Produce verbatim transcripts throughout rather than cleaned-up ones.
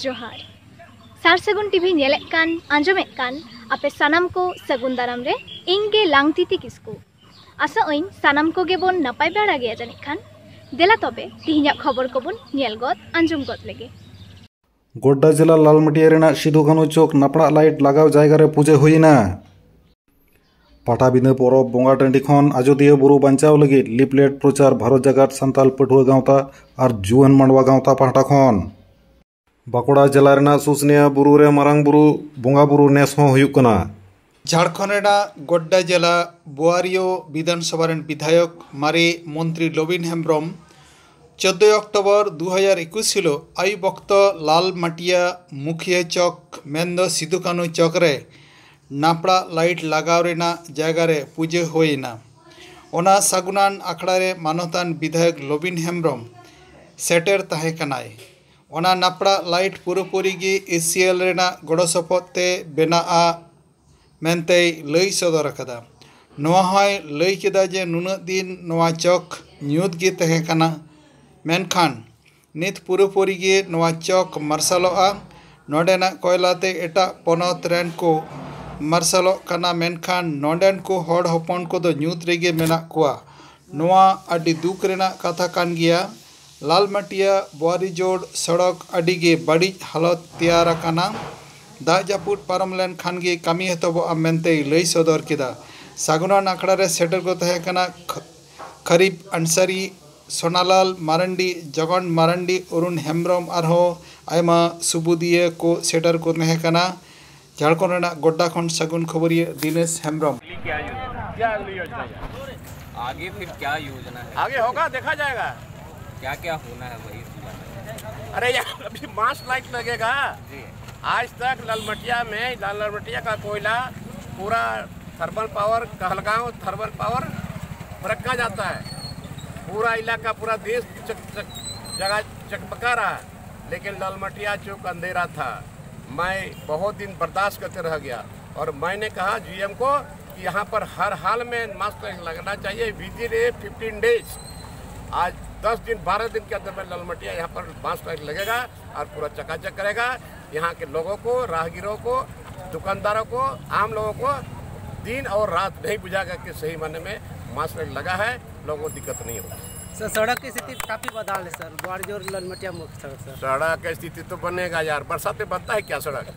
ᱡᱚᱦᱟᱨ᱾ ᱥᱟᱨ ᱥᱟᱹᱜᱩᱱ ᱴᱤᱵᱷᱤ ᱧᱮᱞᱮᱫ ᱠᱟᱱ, ᱟᱸᱡᱚᱢᱮᱫ ᱠᱟᱱ ᱟᱯᱮ ᱥᱟᱱᱟᱢ ᱠᱚ ᱥᱟᱹᱜᱩᱱ ᱫᱟᱨᱟᱢ ᱨᱮ ᱤᱧ ᱜᱮ ᱞᱟᱝᱛᱤᱛᱤ ᱠᱤᱥᱠᱩ᱾ ᱟᱥᱟᱜ ᱟᱹᱧ ᱥᱟᱱᱟᱢ ᱠᱚᱜᱮ ᱵᱚᱱ ᱱᱟᱯᱟᱭ ᱵᱟᱲᱟ ᱜᱮᱭᱟ ᱡᱟᱹᱱᱤᱡ ᱠᱷᱟᱱ᱾ ᱫᱮᱞᱟ ᱛᱚᱵᱮ ᱛᱤᱦᱤᱧᱟᱜ ᱠᱷᱚᱵᱚᱨ ᱠᱚᱵᱚᱱ ᱧᱮᱞ ᱜᱚᱫ, ᱟᱸᱡᱚᱢ ᱜᱚᱫ ᱞᱮᱜᱮ᱾ ᱜᱳᱰᱰᱟ ᱡᱮᱞᱟ ᱞᱟᱞᱢᱟᱴᱤᱭᱟ ᱨᱮᱱᱟᱜ ᱥᱤᱫᱩ ᱠᱟᱹᱱᱦᱩ ᱪᱚᱠ ᱱᱟᱯᱲᱟᱜ ᱞᱟᱭᱤᱴ ᱞᱟᱜᱟᱣ ᱡᱟᱭᱜᱟ ᱨᱮ ᱯᱩᱡᱟᱹ ᱦᱩᱭᱮᱱᱟ᱾ ᱯᱟᱴᱟᱵᱤᱸᱫᱷᱟᱹ ᱯᱚᱨᱚᱵᱽ ᱵᱚᱸᱜᱟ ᱴᱟᱺᱰᱤ ᱠᱷᱚᱱ ᱟᱡᱚᱫᱤᱭᱟᱹ ᱵᱩᱨᱩ ᱵᱟᱧᱪᱟᱣ ᱞᱟᱹᱜᱤᱫ ᱞᱤᱯᱞᱮᱴ ᱯᱨᱚᱪᱟᱨ ᱵᱷᱟᱨᱚᱛ ᱡᱟᱠᱟᱛ ᱥᱟᱱᱛᱟᱞ ᱯᱟᱹᱴᱷᱩᱣᱟᱹ ᱜᱟᱶᱛᱟ ᱟᱨ ᱡᱩᱣᱟᱹᱱ ᱢᱟᱰᱣᱟ ᱜᱟᱶᱛᱟ ᱯᱟᱦᱴᱟ ᱠᱷᱚᱱ᱾ ᱵᱟᱸᱠᱩᱲᱟ ᱡᱮᱞᱟ ᱨᱮᱱᱟᱜ ᱥᱩᱥᱩᱱᱤᱭᱟ ᱵᱩᱨᱩ ᱨᱮ ᱢᱟᱨᱟᱝ ᱵᱩᱨᱩ ᱵᱚᱸᱜᱟ ᱵᱩᱨᱩ ᱱᱮᱥ ᱦᱚᱸ ᱦᱩᱭᱩᱜ ᱠᱟᱱᱟ᱾ ᱡᱷᱟᱲᱠᱷᱚᱸᱰ ᱨᱮᱱᱟᱜ ᱜᱳᱰᱰᱟ ᱡᱮᱞᱟ ᱵᱳᱣᱟᱨᱤᱭᱳ ᱵᱤᱫᱷᱟᱱ ᱥᱚᱵᱷᱟ ᱨᱮᱱ ᱵᱤᱫᱷᱟᱭᱚᱠ ᱢᱟᱨᱮ ᱢᱚᱱᱛᱨᱤ ᱞᱚᱵᱤᱱ ᱦᱮᱢᱵᱽᱨᱚᱢ ᱪᱳᱫᱽᱫᱳᱭ ᱚᱠᱴᱳᱵᱚᱨ ᱫᱩ ᱦᱟᱡᱟᱨ ᱮᱠᱩᱥ ᱦᱤᱞᱳᱜ ᱟᱹᱭᱩᱵ ᱚᱠᱛᱚ ᱞᱟᱞ ᱢᱟᱴᱤᱭᱟ ᱢᱩᱠᱷᱤᱭᱟᱹ ᱪᱚᱠ ᱢᱮᱱᱫᱚ ᱥᱤᱫᱩ ᱠᱟᱹᱱᱦᱩ ᱪᱚᱠ ᱨᱮ ᱱᱟᱯᱲᱟ ᱞᱟᱭᱤᱴ ᱞᱟᱜᱟᱣ ᱨᱮᱱᱟᱜ ᱡᱟᱭᱜᱟ ᱨᱮ ᱯᱩᱡᱟᱹ ᱦᱩᱭ ᱮᱱᱟ᱾ ᱚᱱᱟ ᱥᱟᱹᱜᱩᱱᱟᱱ ᱟᱠᱷᱲᱟ ᱨᱮ ᱢᱟᱱᱚᱛᱟᱱ ᱵᱤᱫᱷᱟᱭᱚᱠ ᱞᱚᱵᱤᱱ ᱦᱮᱢᱵᱽᱨᱚᱢ ᱥᱮᱴᱮᱨ ᱛᱟᱦᱮᱸ ᱠᱟᱱᱟᱭ᱾ ᱚᱱᱟ ᱱᱟᱯᱲᱟ ᱞᱟᱭᱤᱴ ᱯᱩᱨᱟᱹᱯᱩᱨᱤ ᱜᱮ ᱮᱥᱤᱮᱞ ᱨᱮᱱᱟᱜ ᱜᱚᱲᱚ ᱥᱚᱯᱚᱦᱚᱫ ᱛᱮ ᱵᱮᱱᱟᱜᱼᱟ ᱢᱮᱱᱛᱮᱭ ᱞᱟᱹᱭ ᱥᱚᱫᱚᱨ ᱟᱠᱟᱫᱟ᱾ ᱱᱚᱣᱟ ᱦᱚᱸᱭ ᱞᱟᱹᱭ ᱠᱮᱫᱟ ᱡᱮ ᱱᱩᱱᱟᱹᱜ ᱫᱤᱱ ᱱᱚᱣᱟ ᱪᱚᱠ ᱧᱩᱛ ᱜᱮ ᱛᱟᱦᱮᱸ ᱠᱟᱱᱟ, ᱢᱮᱱᱠᱷᱟᱱ ᱱᱤᱛ ᱯᱩᱨᱟᱹᱯᱩᱨᱤ ᱜᱮ ᱱᱚᱣᱟ ᱪᱚᱠ ᱢᱟᱨᱥᱟᱞᱚᱜᱼᱟ᱾ ᱱᱚᱰᱮᱱᱟᱜ ᱠᱚᱭᱞᱟ ᱛᱮ ᱮᱴᱟᱜ ᱯᱚᱱᱚᱛ ᱨᱮᱱ ᱠᱚ ᱢᱟᱨᱥᱟᱞᱚᱜ ᱠᱟᱱᱟ, ᱢᱮᱱᱠᱷᱟᱱ ᱱᱚᱰᱮᱱ ᱠᱚ ᱦᱚᱲ ᱦᱚᱯᱚᱱ ᱠᱚᱫᱚ ᱧᱩᱛ ᱨᱮᱜᱮ ᱢᱮᱱᱟᱜ ᱠᱚᱣᱟ᱾ ᱱᱚᱣᱟ ᱟᱹᱰᱤ ᱫᱩᱠ ᱨᱮᱱᱟᱜ ᱠᱟᱛᱷᱟ ᱠᱟᱱ ᱜᱮᱭᱟ᱾ ᱞᱟᱞᱢᱟᱴᱤᱭᱟ ᱵᱚᱣᱟᱨᱤ ᱡᱳᱲ ᱥᱚᱲᱚᱠ ᱟᱹᱰᱤ ᱜᱮ ᱵᱟᱹᱲᱤᱡ ᱦᱟᱞᱚᱛ ᱛᱮᱭᱟᱨ ᱟᱠᱟᱱᱟ᱾ ᱫᱟᱜ ᱡᱟᱹᱯᱩᱫ ᱯᱟᱨᱚᱢ ᱞᱮᱱᱠᱷᱟᱱ ᱜᱮ ᱠᱟᱹᱢᱤ ᱮᱛᱚᱦᱚᱵᱚᱜᱼᱟ ᱢᱮᱱᱛᱮᱭ ᱞᱟᱹᱭ ᱥᱚᱫᱚᱨ ᱠᱮᱫᱟ᱾ ᱥᱟᱹᱜᱩᱱᱟᱱ ᱟᱠᱷᱲᱟ ᱨᱮ ᱥᱮᱴᱮᱨ ᱠᱚ ᱛᱟᱦᱮᱸ ᱠᱟᱱᱟ ᱠᱷ-, ᱠᱷᱟᱨᱤᱯ ᱟᱱᱥᱟᱨᱤ, ᱥᱳᱱᱟᱞᱟᱞ ᱢᱟᱨᱟᱱᱰᱤ, ᱡᱚᱜᱚᱱ ᱢᱟᱨᱟᱱᱰᱤ, ᱚᱨᱩᱱ ᱦᱮᱢᱵᱽᱨᱚᱢ ᱟᱨᱦᱚᱸ ᱟᱭᱢᱟ ᱥᱩᱵᱩᱫᱤᱭᱟᱹ ᱠᱚ ᱥᱮᱴᱮᱨ ᱠᱚ ᱛᱟᱦᱮᱸ ᱠᱟᱱᱟ᱾ ᱡᱷᱟᱲᱠᱷᱚᱸᱰ ᱨᱮᱱᱟᱜ ᱜᱳᱰᱰᱟ ᱠᱷᱚᱱ ᱥᱟᱹᱜᱩᱱ ᱠᱷᱚᱵᱚᱨᱤᱭᱟᱹ ᱫᱤᱱᱮᱥ ᱦᱮᱢᱵᱽᱨᱚᱢ᱾ क्या अगली योजना है? आगे फिर क्या योजना है? आगे होगा, देखा जाएगा। क्या क्या होना है वही पूरा। अरे यार, अभी मास लाइट लगेगा। जी। आज तक ललमटिया में, लाल ललमटिया का कोयला पूरा thermal power, Kahalgaon thermal power Farakka जाता है। पूरा इलाका, पूरा देश चक, चक, जगह चकमका रहा है, लेकिन ललमटिया चौक अंधेरा था। मैं बहुत दिन बर्दाश्त करते रह गया और मैंने कहा जीएम को कि यहाँ पर हर हाल में मास्क लगना चाहिए, with in A fifteen days. आज दस दिन, बारह दिन के अंदर में ललमटिया यहाँ पर मास लाइट लगेगा और पूरा चकाचक करेगा। यहाँ के लोगों को, राहगीरों को, दुकानदारों को, आम लोगों को दिन और रात नहीं बुझाएगा कि सही मायने में मास लाइट लगा है, लोगों को दिक्कत नहीं होगा। सर, सड़क की स्थिति काफ़ी बदहाल है सर, ग्वारजोर ललमटिया मुख्य सड़क सर। सड़क की स्थिति तो बनेगा यार, बरसात में बनता है क्या सड़क?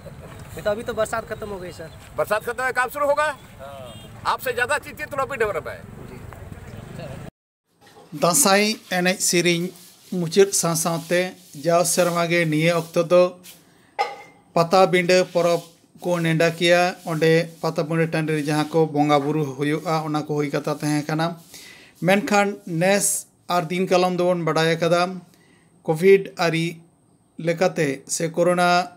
ये तो अभी तो बरसात खत्म हो गई सर। बरसात खत्म है, काम शुरू होगा। आपसे ज़्यादा चिंतित रवि ढोरम है। ᱫᱟᱸᱥᱟᱭ ᱮᱱᱮᱡ ᱥᱮᱨᱮᱧ ᱢᱩᱪᱟᱹᱫ ᱥᱟᱶ ᱥᱟᱶᱛᱮ ᱡᱟᱣ ᱥᱮᱨᱢᱟ ᱜᱮ ᱱᱤᱭᱟᱹ ᱚᱠᱛᱚ ᱫᱚ ᱯᱟᱛᱟᱵᱤᱸᱰᱟᱹ ᱯᱚᱨᱚᱵᱽ ᱠᱚ ᱱᱮᱰᱟ ᱠᱮᱭᱟ᱾ ᱚᱸᱰᱮ ᱯᱟᱛᱟᱵᱤᱸᱰᱟᱹ ᱴᱟᱺᱰᱤ ᱨᱮ ᱡᱟᱦᱟᱸ ᱠᱚ ᱵᱚᱸᱜᱟ ᱵᱩᱨᱩ ᱦᱩᱭᱩᱜᱼᱟ, ᱚᱱᱟ ᱠᱚ ᱦᱩᱭ ᱠᱟᱛᱷᱟ ᱛᱟᱦᱮᱸ ᱠᱟᱱᱟ᱾ ᱢᱮᱱᱠᱷᱟᱱ ᱱᱮᱥ ᱟᱨ ᱫᱤᱱ ᱠᱟᱞᱚᱢ ᱫᱚᱵᱚᱱ ᱵᱟᱰᱟᱭ ᱟᱠᱟᱫᱟ, ᱠᱳᱵᱷᱤᱰ ᱟᱹᱨᱤ ᱞᱮᱠᱟᱛᱮ ᱥᱮ ᱠᱳᱨᱳᱱᱟ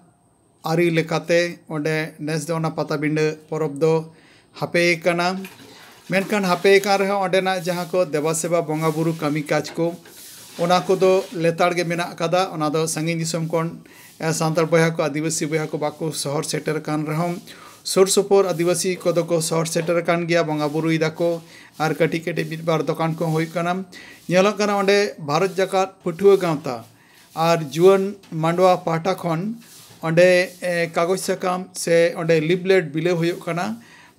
ᱟᱹᱨᱤ ᱞᱮᱠᱟᱛᱮ ᱚᱸᱰᱮ ᱱᱮᱥ ᱫᱚ ᱚᱱᱟ ᱯᱟᱛᱟᱵᱤᱸᱰᱟᱹ ᱯᱚᱨᱚᱵᱽ ᱫᱚ ᱦᱟᱯᱮ ᱟᱠᱟᱱᱟ᱾ ᱢᱮᱱᱠᱷᱟᱱ ᱦᱟᱯᱮ ᱟᱠᱟᱱ ᱨᱮᱦᱚᱸ ᱚᱸᱰᱮᱱᱟᱜ ᱡᱟᱦᱟᱸ ᱠᱚ ᱫᱮᱵᱟ ᱥᱮᱵᱟ ᱵᱚᱸᱜᱟ ᱵᱩᱨᱩ ᱠᱟᱹᱢᱤ ᱠᱟᱡᱽ ᱠᱚ, ᱚᱱᱟ ᱠᱚᱫᱚ ᱞᱮᱛᱟᱲ ᱜᱮ ᱢᱮᱱᱟᱜ ᱟᱠᱟᱫᱟ᱾ ᱚᱱᱟ ᱫᱚ ᱥᱟᱺᱜᱤᱧ ᱫᱤᱥᱚᱢ ᱠᱷᱚᱱ ᱥᱟᱱᱛᱟᱲ ᱵᱚᱭᱦᱟ ᱠᱚ, ᱟᱹᱫᱤᱵᱟᱹᱥᱤ ᱵᱚᱭᱦᱟ ᱠᱚ ᱵᱟᱠᱚ ᱥᱚᱦᱚᱨ ᱥᱮᱴᱮᱨ ᱟᱠᱟᱱ ᱨᱮᱦᱚᱸ, ᱥᱩᱨ ᱥᱩᱯᱩᱨ ᱟᱹᱫᱤᱵᱟᱹᱥᱤ ᱠᱚᱫᱚ ᱠᱚ ᱥᱚᱦᱚᱨ ᱥᱮᱴᱮᱨ ᱟᱠᱟᱱ ᱜᱮᱭᱟ, ᱵᱚᱸᱜᱟ ᱵᱩᱨᱩᱭ ᱫᱟᱠᱚ᱾ ᱟᱨ ᱠᱟᱹᱴᱤᱡ ᱠᱟᱹᱴᱤᱡ ᱢᱤᱫ ᱵᱟᱨ ᱫᱚᱠᱟᱱ ᱠᱚᱦᱚᱸ ᱦᱩᱭᱩᱜ ᱠᱟᱱᱟ᱾ ᱧᱮᱞᱚᱜ ᱠᱟᱱᱟ ᱚᱸᱰᱮ ᱵᱷᱟᱨᱚᱛ ᱡᱟᱠᱟᱛ ᱯᱟᱹᱴᱷᱩᱣᱟᱹ ᱜᱟᱶᱛᱟ ᱟᱨ ᱡᱩᱣᱟᱹᱱ ᱢᱟᱰᱣᱟ ᱯᱟᱦᱴᱟ ᱠᱷᱚᱱ ᱚᱸᱰᱮ ᱠᱟᱜᱚᱡᱽ ᱥᱟᱠᱟᱢ ᱥᱮ ᱚᱸᱰᱮ ᱞᱤᱯᱞᱮᱴ ᱵᱤᱞᱟᱹᱣ ᱦᱩᱭᱩᱜ ᱠᱟᱱᱟ᱾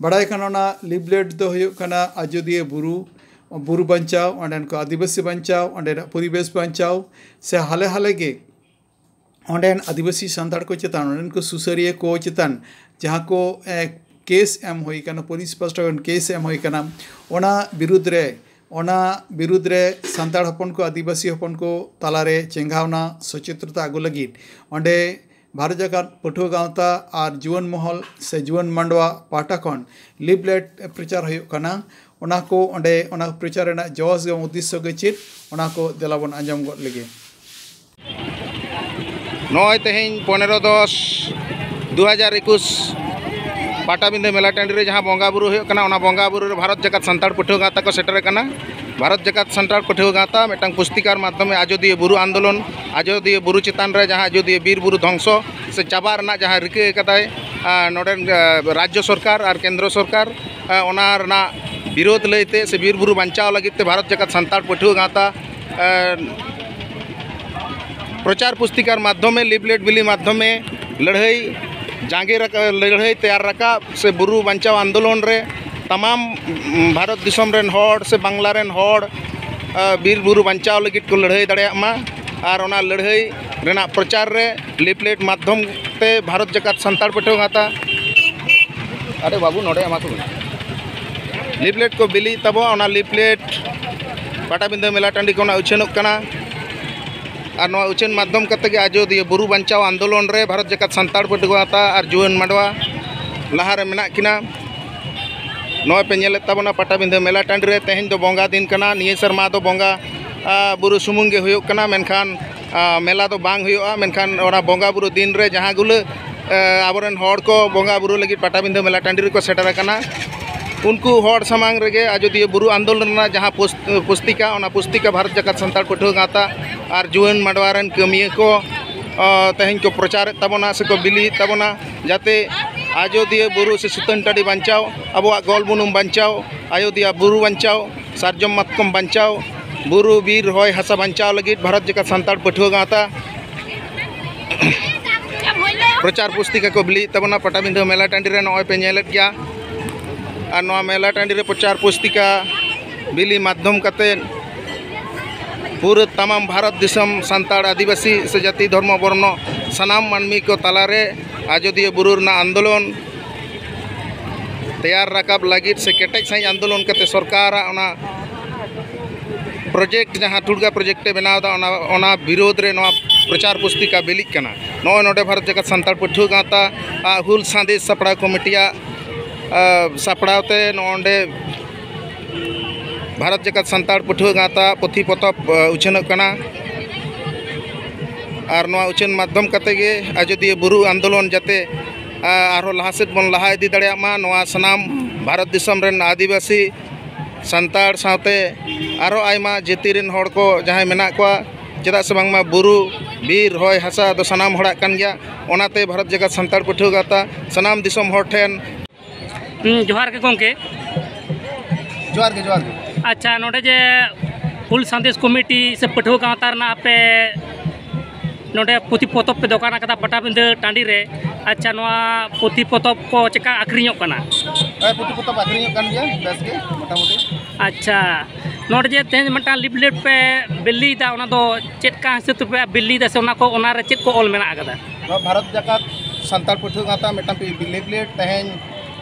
ᱵᱟᱲᱟᱭ ᱠᱟᱱᱟ ᱚᱱᱟ ᱞᱤᱯᱞᱮᱴ ᱫᱚ ᱦᱩᱭᱩᱜ ᱠᱟᱱᱟ ᱟᱡᱳᱫᱤᱭᱟᱹ ᱵᱩᱨᱩ, ᱵᱩᱨᱩ ᱵᱟᱧᱪᱟᱣ, ᱚᱸᱰᱮᱱ ᱠᱚ ᱟᱹᱫᱤᱵᱟᱹᱥᱤ ᱵᱟᱧᱪᱟᱣ, ᱚᱸᱰᱮᱱᱟᱜ ᱯᱚᱨᱤᱵᱮᱥ ᱵᱟᱧᱪᱟᱣ ᱥᱮ ᱦᱟᱞᱮ ᱦᱟᱞᱮ ᱜᱮ ᱚᱸᱰᱮᱱ ᱟᱹᱫᱤᱵᱟᱹᱥᱤ ᱥᱟᱱᱛᱟᱲ ᱠᱚ ᱪᱮᱛᱟᱱ, ᱚᱸᱰᱮᱱ ᱠᱚ ᱥᱩᱥᱟᱹᱨᱤᱭᱟᱹ ᱠᱚ ᱪᱮᱛᱟᱱ ᱡᱟᱦᱟᱸ ᱠᱚ ᱠᱮᱥ ᱮᱢ ᱦᱩᱭ ᱠᱟᱱᱟ, ᱯᱩᱞᱤᱥ ᱯᱟᱥᱴᱟ ᱠᱷᱚᱱ ᱠᱮᱥ ᱮᱢ ᱦᱩᱭ ᱠᱟᱱᱟ, ᱚᱱᱟ ᱵᱤᱨᱩᱫᱽ ᱨᱮ ᱚᱱᱟ ᱵᱤᱨᱩᱫᱽ ᱨᱮ ᱥᱟᱱᱛᱟᱲ ᱦᱚᱯᱚᱱ ᱠᱚ, ᱟᱹᱫᱤᱵᱟᱹᱥᱤ ᱦᱚᱯᱚᱱ ᱠᱚ ᱛᱟᱞᱟᱨᱮ ᱪᱮᱸᱜᱷᱟᱣᱱᱟ, ᱥᱚᱪᱮᱛᱚᱱᱚᱛᱟ ᱟᱹᱜᱩ ᱞᱟᱹᱜᱤᱫ ᱚᱸᱰᱮ ᱵᱷᱟᱨᱚᱛ ᱡᱟᱠᱟᱛ ᱯᱟᱹᱴᱷᱩᱣᱟᱹ ᱜᱟᱶᱛᱟ ᱟᱨ ᱡᱩᱣᱟᱹᱱ ᱢᱚᱦᱚᱞ ᱥᱮ ᱡᱩᱣᱟᱹᱱ ᱢᱟᱰᱣᱟ ᱯᱟᱦᱴᱟ ᱠᱷᱚᱱ ᱞᱤᱯᱞᱮᱴ ᱯᱨᱚᱪᱟᱨ ᱦᱩᱭᱩᱜ ᱠᱟᱱᱟ᱾ ᱚᱱᱟ ᱠᱚ ᱚᱸᱰᱮ ᱚᱱᱟ ᱯᱨᱚᱪᱟᱨ ᱨᱮᱱᱟᱜ ᱡᱚᱥ ᱮᱵᱚᱝ ᱩᱫᱽᱫᱮᱥᱥᱚ ᱜᱮ ᱪᱮᱫ, ᱚᱱᱟ ᱠᱚ ᱫᱮᱞᱟ ᱵᱚᱱ ᱟᱸᱡᱚᱢ ᱜᱚᱫ ᱞᱮᱜᱮ᱾ ᱱᱚᱜᱼᱚᱭ ᱛᱮᱦᱮᱧ ᱯᱚᱱᱮᱨᱚ ᱫᱚᱥ ᱫᱩ ᱦᱟᱡᱟᱨ ᱮᱠᱩᱥ ᱯᱟᱴᱟᱵᱤᱸᱫᱷᱟᱹ ᱢᱮᱞᱟ ᱴᱟᱺᱰᱤ ᱨᱮ ᱡᱟᱦᱟᱸ ᱵᱚᱸᱜᱟ ᱵᱩᱨᱩ ᱦᱩᱭᱩᱜ ᱠᱟᱱᱟ, ᱚᱱᱟ ᱵᱚᱸᱜᱟ ᱵᱩᱨᱩ ᱨᱮ ᱵᱷᱟᱨᱚᱛ ᱡᱟᱠᱟᱛ ᱥᱟᱱᱛᱟᱲ ᱯᱟᱹᱴᱷᱩᱣᱟᱹ ᱜᱟᱶᱛᱟ ᱠᱚ ᱥᱮᱴᱮᱨ ᱟᱠᱟᱱᱟ᱾ ᱵᱷᱟᱨᱚᱛ ᱡᱟᱠᱟᱛ ᱥᱟᱱᱛᱟᱲ ᱯᱟᱹᱴᱷᱩᱣᱟᱹ ᱜᱟᱶᱛᱟ ᱢᱤᱫᱴᱟᱝ ᱯᱩᱥᱛᱤᱠᱟᱨ ᱢᱟᱫᱽᱫᱷᱚᱢᱮ ᱟᱡᱚᱫᱤᱭᱟᱹ ᱵᱩᱨᱩ ᱟᱱᱫᱳᱞᱚᱱ, ᱟᱡᱚᱫᱤᱭᱟᱹ ᱵᱩᱨᱩ ᱪᱮᱛᱟᱱ ᱨᱮ ᱡᱟᱦᱟᱸ ᱟᱡᱚᱫᱤᱭᱟᱹ ᱵᱤᱨ ᱵᱩᱨᱩ ᱫᱷᱚᱝᱥᱚ ᱥᱮ ᱪᱟᱵᱟ ᱨᱮᱱᱟᱜ ᱡᱟᱦᱟᱸ ᱨᱤᱠᱟᱹ ᱟᱠᱟᱫᱟᱭ, ᱟᱨ ᱱᱚᱰᱮᱱ ᱟᱨ ᱨᱟᱡᱽᱡᱚ ᱥᱚᱨᱠᱟᱨ ᱟᱨ ᱠᱮᱱᱫᱨᱚ ᱥᱚᱨᱠᱟᱨ, ᱟᱨ ᱚᱱᱟ ᱨᱮᱱᱟᱜ ᱵᱤᱨᱳᱫᱷ ᱞᱟᱹᱭᱛᱮ ᱥᱮ ᱵᱤᱨ ᱵᱩᱨᱩ ᱵᱟᱧᱪᱟᱣ ᱞᱟᱹᱜᱤᱫ ᱛᱮ ᱵᱷᱟᱨᱚᱛ ᱡᱟᱠᱟᱛ ᱥᱟᱱᱛᱟᱲ ᱯᱟᱹᱴᱷᱩᱣᱟᱹ ᱜᱟᱶᱛᱟ ᱟᱨ ᱯᱨᱚᱪᱟᱨ ᱯᱩᱥᱛᱤᱠᱟᱨ ᱢᱟᱫᱽᱫᱷᱚᱢᱮ, ᱞᱤᱯᱞᱮᱴ ᱵᱤᱞᱤ ᱢᱟᱫᱽᱫᱷᱚᱢᱮ ᱞᱟᱹᱲᱦᱟᱹᱭ ᱡᱟᱸᱜᱮ ᱨᱟᱠᱟ-, ᱞᱟᱹᱲᱦᱟᱹᱭ ᱛᱮᱭᱟᱨ ᱨᱟᱠᱟᱵ ᱥᱮ ᱵᱩᱨᱩ ᱵᱟᱧᱪᱟᱣ ᱟᱱᱫᱳᱞᱚᱱ ᱨᱮ ᱛᱟᱢᱟᱢ, ᱩᱢ, ᱵᱷᱟᱨᱚᱛ ᱫᱤᱥᱚᱢ ᱨᱮᱱ ᱦᱚᱲ ᱥᱮ ᱵᱟᱝᱞᱟ ᱨᱮᱱ ᱦᱚᱲ, ᱟ, ᱵᱤᱨ ᱵᱩᱨᱩ ᱵᱟᱧᱪᱟᱣ ᱞᱟᱹᱜᱤᱫ ᱠᱚ ᱞᱟᱹᱲᱦᱟᱹᱭ ᱫᱟᱲᱮᱭᱟᱜ ᱢᱟ᱾ ᱟᱨ ᱚᱱᱟ ᱞᱟᱹᱲᱦᱟᱹᱭ ᱨᱮᱱᱟᱜ ᱯᱨᱚᱪᱟᱨ ᱨᱮ ᱞᱤᱯᱞᱮᱴ ᱢᱟᱫᱽᱫᱷᱚᱢ ᱛᱮ ᱵᱷᱟᱨᱚᱛ ᱡᱟᱠᱟᱛ ᱥᱟᱱᱛᱟᱲ ᱯᱟᱹᱴᱷᱩᱣᱟᱹ ᱜᱟᱶᱛᱟ, ᱟᱨᱮ ᱵᱟᱹᱵᱩ, ᱱᱚᱰᱮ ᱮᱢᱟ ᱠᱚ ᱢᱮ᱾ ᱞᱤᱯᱞᱮᱴ ᱠᱚ ᱵᱤᱞᱤᱭᱮᱫ ᱛᱟᱵᱚᱱᱟ, ᱚᱱᱟ ᱞᱤᱯᱞᱮᱴ ᱯᱟᱴᱟᱵᱤᱸᱫᱷᱟᱹ ᱢᱮᱞᱟ ᱴᱟᱺᱰᱤ ᱠᱷᱚᱱᱟᱜ ᱩᱪᱷᱟᱹᱱᱚᱜ ᱠᱟᱱᱟ᱾ ᱟᱨ ᱱᱚᱣᱟ ᱩᱪᱷᱟᱹᱱ ᱢᱟᱫᱽᱫᱷᱚᱢ ᱠᱟᱛᱮ ᱜᱮ ᱟᱡᱳᱫᱤᱭᱟᱹ ᱵᱩᱨᱩ ᱵᱟᱧᱪᱟᱣ ᱟᱱᱫᱳᱞᱚᱱ ᱨᱮ ᱵᱷᱟᱨᱚᱛ ᱡᱟᱠᱟᱛ ᱥᱟᱱᱛᱟᱲ ᱯᱟᱹᱴᱷᱩᱣᱟᱹ ᱜᱟᱶᱛᱟ ᱟᱨ ᱡᱩᱣᱟᱹᱱ ᱢᱟᱰᱣᱟ ᱞᱟᱦᱟᱨᱮ ᱢᱮᱱᱟᱜ ᱠᱤᱱᱟ᱾ ᱱᱚᱜᱼᱚᱭ ᱯᱮ ᱧᱮᱞᱮᱫ ᱛᱟᱵᱚᱱᱟ ᱯᱟᱴᱟᱵᱤᱸᱫᱷᱟᱹ ᱢᱮᱞᱟ ᱴᱟᱺᱰᱤ ᱨᱮ ᱛᱮᱦᱮᱧ ᱫᱚ ᱵᱚᱸᱜᱟ ᱫᱤᱱ ᱠᱟᱱᱟ᱾ ᱱᱤᱭᱟᱹ ᱥᱮᱨᱢᱟ ᱫᱚ ᱵᱚᱸᱜᱟ, ᱟ, ᱵᱩᱨᱩ ᱥᱩᱢᱩᱝ ᱜᱮ ᱦᱩᱭᱩᱜ ᱠᱟᱱᱟ, ᱢᱮᱱᱠᱷᱟᱱ, ᱟ, ᱢᱮᱞᱟ ᱫᱚ ᱵᱟᱝ ᱦᱩᱭᱩᱜᱼᱟ᱾ ᱢᱮᱱᱠᱷᱟᱱ ᱚᱱᱟ ᱵᱚᱸᱜᱟ ᱵᱩᱨᱩ ᱫᱤᱱ ᱨᱮ ᱡᱟᱦᱟᱸ ᱜᱩᱞᱟᱹ, ᱟ, ᱟᱵᱚᱨᱮᱱ ᱦᱚᱲ ᱠᱚ ᱵᱚᱸᱜᱟ ᱵᱩᱨᱩ ᱞᱟᱹᱜᱤᱫ ᱯᱟᱴᱟᱵᱤᱸᱫᱷᱟᱹ ᱢᱮᱞᱟ ᱴᱟᱺᱰᱤ ᱨᱮᱠᱚ ᱥᱮᱴᱮᱨ ᱟᱠᱟᱱᱟ, ᱩᱱᱠᱩ ᱦᱚᱲ ᱥᱟᱢᱟᱝ ᱨᱮᱜᱮ ᱟᱡᱳᱫᱤᱭᱟᱹ ᱵᱩᱨᱩ ᱟᱱᱫᱳᱞᱚᱱ ᱨᱮᱱᱟᱜ ᱡᱟᱦᱟᱸ ᱯᱩᱥ-, ᱯᱩᱥᱛᱤᱠᱟ, ᱚᱱᱟ ᱯᱩᱥᱛᱤᱠᱟ ᱵᱷᱟᱨᱚᱛ ᱡᱟᱠᱟᱛ ᱥᱟᱱᱛᱟᱲ ᱯᱟᱹᱴᱷᱩᱣᱟᱹ ᱜᱟᱶᱛᱟ ᱟᱨ ᱡᱩᱣᱟᱹᱱ ᱢᱟᱰᱣᱟ ᱨᱮᱱ ᱠᱟᱹᱢᱤᱭᱟᱹ ᱠᱚ, ᱟ, ᱛᱮᱦᱮᱧ ᱠᱚ ᱯᱨᱚᱪᱟᱨᱮᱫ ᱛᱟᱵᱚᱱᱟ ᱥᱮᱠᱚ ᱵᱤᱞᱤᱭᱮᱫ ᱛᱟᱵᱚᱱᱟ, ᱡᱟᱛᱮ ᱟᱡᱳᱫᱤᱭᱟᱹ ᱵᱩᱨᱩ ᱥᱮ ᱥᱩᱛᱟᱹᱱ ᱴᱟᱺᱰᱤ ᱵᱟᱧᱪᱟᱣ, ᱟᱵᱚᱣᱟᱜ ᱜᱚᱞ ᱵᱩᱱᱩᱢ ᱵᱟᱧᱪᱟᱣ, ᱟᱡᱳᱫᱤᱭᱟᱹ ᱵᱩᱨᱩ ᱵᱟᱧᱪᱟᱣ, ᱥᱟᱨᱡᱚᱢ ᱢᱟᱛᱠᱚᱢ ᱵᱟᱧᱪᱟᱣ, ᱵᱩᱨᱩ ᱵᱤᱨ ᱦᱚᱭ ᱦᱟᱥᱟ ᱵᱟᱧᱪᱟᱣ ᱞᱟᱹᱜᱤᱫ ᱵᱷᱟᱨᱚᱛ ᱡᱟᱠᱟᱛ ᱥᱟᱱᱛᱟᱲ ᱯᱟᱹᱴᱷᱩᱣᱟᱹ ᱜᱟᱶᱛᱟ ᱯᱨᱚᱪᱟᱨ ᱯᱩᱥᱛᱤᱠᱟ ᱠᱚ ᱵᱤᱞᱤᱭᱮᱫ ᱛᱟᱵᱚᱱᱟ ᱯᱟᱴᱟᱵᱤᱸᱫᱷᱟᱹ ᱢᱮᱞᱟ ᱴᱟᱺᱰᱤ ᱨᱮ, ᱱᱚᱜᱼᱚᱭ ᱯᱮ ᱧᱮᱞᱮᱫ ᱜᱮᱭᱟ᱾ ᱟᱨ ᱱᱚᱣᱟ ᱢᱮᱞᱟ ᱴᱟᱺᱰᱤ ᱨᱮ ᱯᱨᱚᱪᱟᱨ ᱯᱩᱥᱛᱤᱠᱟ ᱵᱤᱞᱤ ᱢᱟᱫᱽᱫᱷᱚᱢ ᱠᱟᱛᱮ ᱯᱩᱨᱟᱹ ᱛᱟᱢᱟᱢ ᱵᱷᱟᱨᱚᱛ ᱫᱤᱥᱚᱢ ᱥᱟᱱᱛᱟᱲ, ᱟᱹᱫᱤᱵᱟᱹᱥᱤ ᱥᱮ ᱡᱟᱹᱛᱤ ᱫᱷᱚᱨᱢᱚ ᱵᱚᱨᱱᱚ ᱥᱟᱱᱟᱢ ᱢᱟᱹᱱᱢᱤ ᱠᱚ ᱛᱟᱞᱟᱨᱮ ᱟᱡᱳᱫᱤᱭᱟᱹ ᱵᱩᱨᱩ ᱨᱮᱱᱟᱜ ᱟᱱᱫᱳᱞᱚᱱ ᱛᱮᱭᱟᱨ ᱨᱟᱠᱟᱵ ᱞᱟᱹᱜᱤᱫ ᱥᱮ ᱠᱮᱴᱮᱡ ᱥᱟᱺᱦᱤᱡ ᱟᱱᱫᱳᱞᱚᱱ ᱠᱟᱛᱮ ᱥᱚᱨᱠᱟᱨᱟᱜ ᱚᱱᱟ ᱯᱨᱚᱡᱮᱠᱴ, ᱡᱟᱦᱟᱸ ᱴᱩᱲᱜᱟ ᱯᱨᱚᱡᱮᱠᱴ ᱮ ᱵᱮᱱᱟᱣ ᱮᱫᱟ, ᱚᱱᱟ, ᱚᱱᱟ ᱵᱤᱨᱳᱫᱷ ᱨᱮ ᱱᱚᱣᱟ ᱯᱨᱚᱪᱟᱨ ᱯᱩᱥᱛᱤᱠᱟ ᱵᱤᱞᱤᱜ ᱠᱟᱱᱟ᱾ ᱱᱚᱜᱼᱚᱭ ᱱᱚᱰᱮ ᱵᱷᱟᱨᱚᱛ ᱡᱟᱠᱟᱛ ᱥᱟᱱᱛᱟᱲ ᱯᱟᱹᱴᱷᱩᱣᱟᱹ ᱜᱟᱶᱛᱟ ᱟᱜ ᱦᱩᱞ ᱥᱟᱸᱫᱮᱥ ᱥᱟᱯᱲᱟᱣ ᱠᱚᱢᱤᱴᱤᱭᱟᱜ, ᱟ, ᱥᱟᱯᱲᱟᱣ ᱛᱮ ᱱᱚᱰᱮ ᱵᱷᱟᱨᱚᱛ ᱡᱟᱠᱟᱛ ᱥᱟᱱᱛᱟᱲ ᱯᱟᱹᱴᱷᱩᱣᱟᱹ ᱜᱟᱶᱛᱟ ᱯᱩᱛᱷᱤ ᱯᱚᱛᱚᱵ, ᱟ, ᱩᱪᱷᱟᱹᱱᱚᱜ ᱠᱟᱱᱟ᱾ ᱟᱨ ᱱᱚᱣᱟ ᱩᱪᱷᱟᱹᱱ ᱢᱟᱫᱽᱫᱷᱚᱢ ᱠᱟᱛᱮ ᱜᱮ ᱟᱡᱳᱫᱤᱭᱟᱹ ᱵᱩᱨᱩ ᱟᱱᱫᱳᱞᱚᱱ ᱡᱟᱛᱮ, ᱟ, ᱟᱨᱦᱚᱸ ᱞᱟᱦᱟ ᱥᱮᱫ ᱵᱚᱱ ᱞᱟᱦᱟ ᱤᱫᱤ ᱫᱟᱲᱮᱭᱟᱜ ᱢᱟ, ᱱᱚᱣᱟ ᱥᱟᱱᱟᱢ ᱵᱷᱟᱨᱚᱛ ᱫᱤᱥᱚᱢ ᱨᱮᱱ ᱟᱹᱫᱤᱵᱟᱹᱥᱤ, ᱥᱟᱱᱛᱟᱲ ᱥᱟᱶᱛᱮ ᱟᱨᱦᱚᱸ ᱟᱭᱢᱟ ᱡᱟᱹᱛᱤ ᱨᱮᱱ ᱦᱚᱲ ᱠᱚ ᱡᱟᱦᱟᱸᱭ ᱢᱮᱱᱟᱜ ᱠᱚᱣᱟ, ᱪᱮᱫᱟᱜ ᱥᱮ ᱵᱟᱝᱢᱟ ᱵᱩᱨᱩ, ᱵᱤᱨ, ᱦᱚᱭ, ᱦᱟᱥᱟ ᱫᱚ ᱥᱟᱱᱟᱢ ᱦᱚᱲᱟᱜ ᱠᱟᱱ ᱜᱮᱭᱟ᱾ ᱚᱱᱟᱛᱮ ᱵᱷᱟᱨᱚᱛ ᱡᱟᱠᱟᱛ ᱥᱟᱱᱛᱟᱲ ᱯᱟᱹᱴᱷᱩᱣᱟᱹ ᱜᱟᱶᱛᱟ ᱥᱟᱱᱟᱢ ᱫᱤᱥᱚᱢ ᱦᱚᱲ ᱴᱷᱮᱱ ᱦᱩᱸ, ᱡᱚᱦᱟᱨ ᱜᱮ ᱜᱚᱢᱠᱮ᱾ ᱡᱚᱦᱟᱨ ᱜᱮ, ᱡᱚᱦᱟᱨ ᱜᱮ᱾ ᱟᱪᱪᱷᱟ, ᱱᱚᱰᱮ ᱡᱮ ᱦᱩᱞ ᱥᱟᱸᱫᱮᱥ ᱠᱚᱢᱤᱴᱤ ᱥᱮ ᱯᱟᱹᱴᱷᱩᱣᱟᱹ ᱜᱟᱶᱛᱟ ᱨᱮᱱᱟᱜ ᱟᱯᱮ ᱱᱚᱰᱮ ᱯᱩᱛᱷᱤ ᱯᱚᱛᱚᱵ ᱯᱮ ᱫᱚᱠᱟᱱ ᱟᱠᱟᱫᱟ ᱯᱟᱴᱟᱵᱤᱸᱫᱟᱹ ᱴᱟᱺᱰᱤ ᱨᱮ᱾ ᱟᱪᱪᱷᱟ, ᱱᱚᱣᱟ ᱯᱩᱛᱷᱤ ᱯᱚᱛᱚᱵ ᱠᱚ ᱪᱮᱠᱟ ᱟᱹᱠᱷᱨᱤᱧᱚᱜ ᱠᱟᱱᱟ? ᱦᱮᱸ, ᱯᱩᱛᱷᱤ ᱯᱚᱛᱚᱵ ᱟᱹᱠᱷᱨᱤᱧᱚᱜ ᱠᱟᱱ ᱜᱮᱭᱟ ᱵᱮᱥ ᱜᱮ ᱢᱚᱴᱟᱢᱩᱴᱤ᱾ ᱟᱪᱪᱷᱟ, ᱱᱚᱰᱮ ᱡᱮ ᱛᱮᱦᱮᱧ ᱢᱤᱫᱴᱟᱝ ᱞᱤᱯᱞᱮᱴ ᱯᱮ ᱵᱤᱞᱤᱭᱮᱫᱟ, ᱚᱱᱟ ᱫᱚ ᱪᱮᱫ ᱠᱟ ᱦᱤᱥᱟᱹᱵ ᱛᱮᱯᱮ ᱵᱤᱞᱤᱭᱮᱫᱟ ᱥᱮ ᱚᱱᱟ ᱠᱚ, ᱚᱱᱟ ᱨᱮ ᱪᱮᱫ ᱠᱚ ᱚᱞ ᱢᱮᱱᱟᱜ ᱟᱠᱟᱫᱟ? ᱱᱚᱣᱟ ᱵᱷᱟᱨᱚᱛ ᱡᱟᱠᱟᱛ ᱥᱟᱱᱛᱟᱲ ᱯᱟᱹᱴᱷᱩᱣᱟᱹ ᱜᱟᱶᱛᱟ ᱢᱤᱫᱴᱟᱝ ᱯᱤ- ᱞᱤᱯᱞᱮᱴ ᱛᱮᱦᱮᱧ,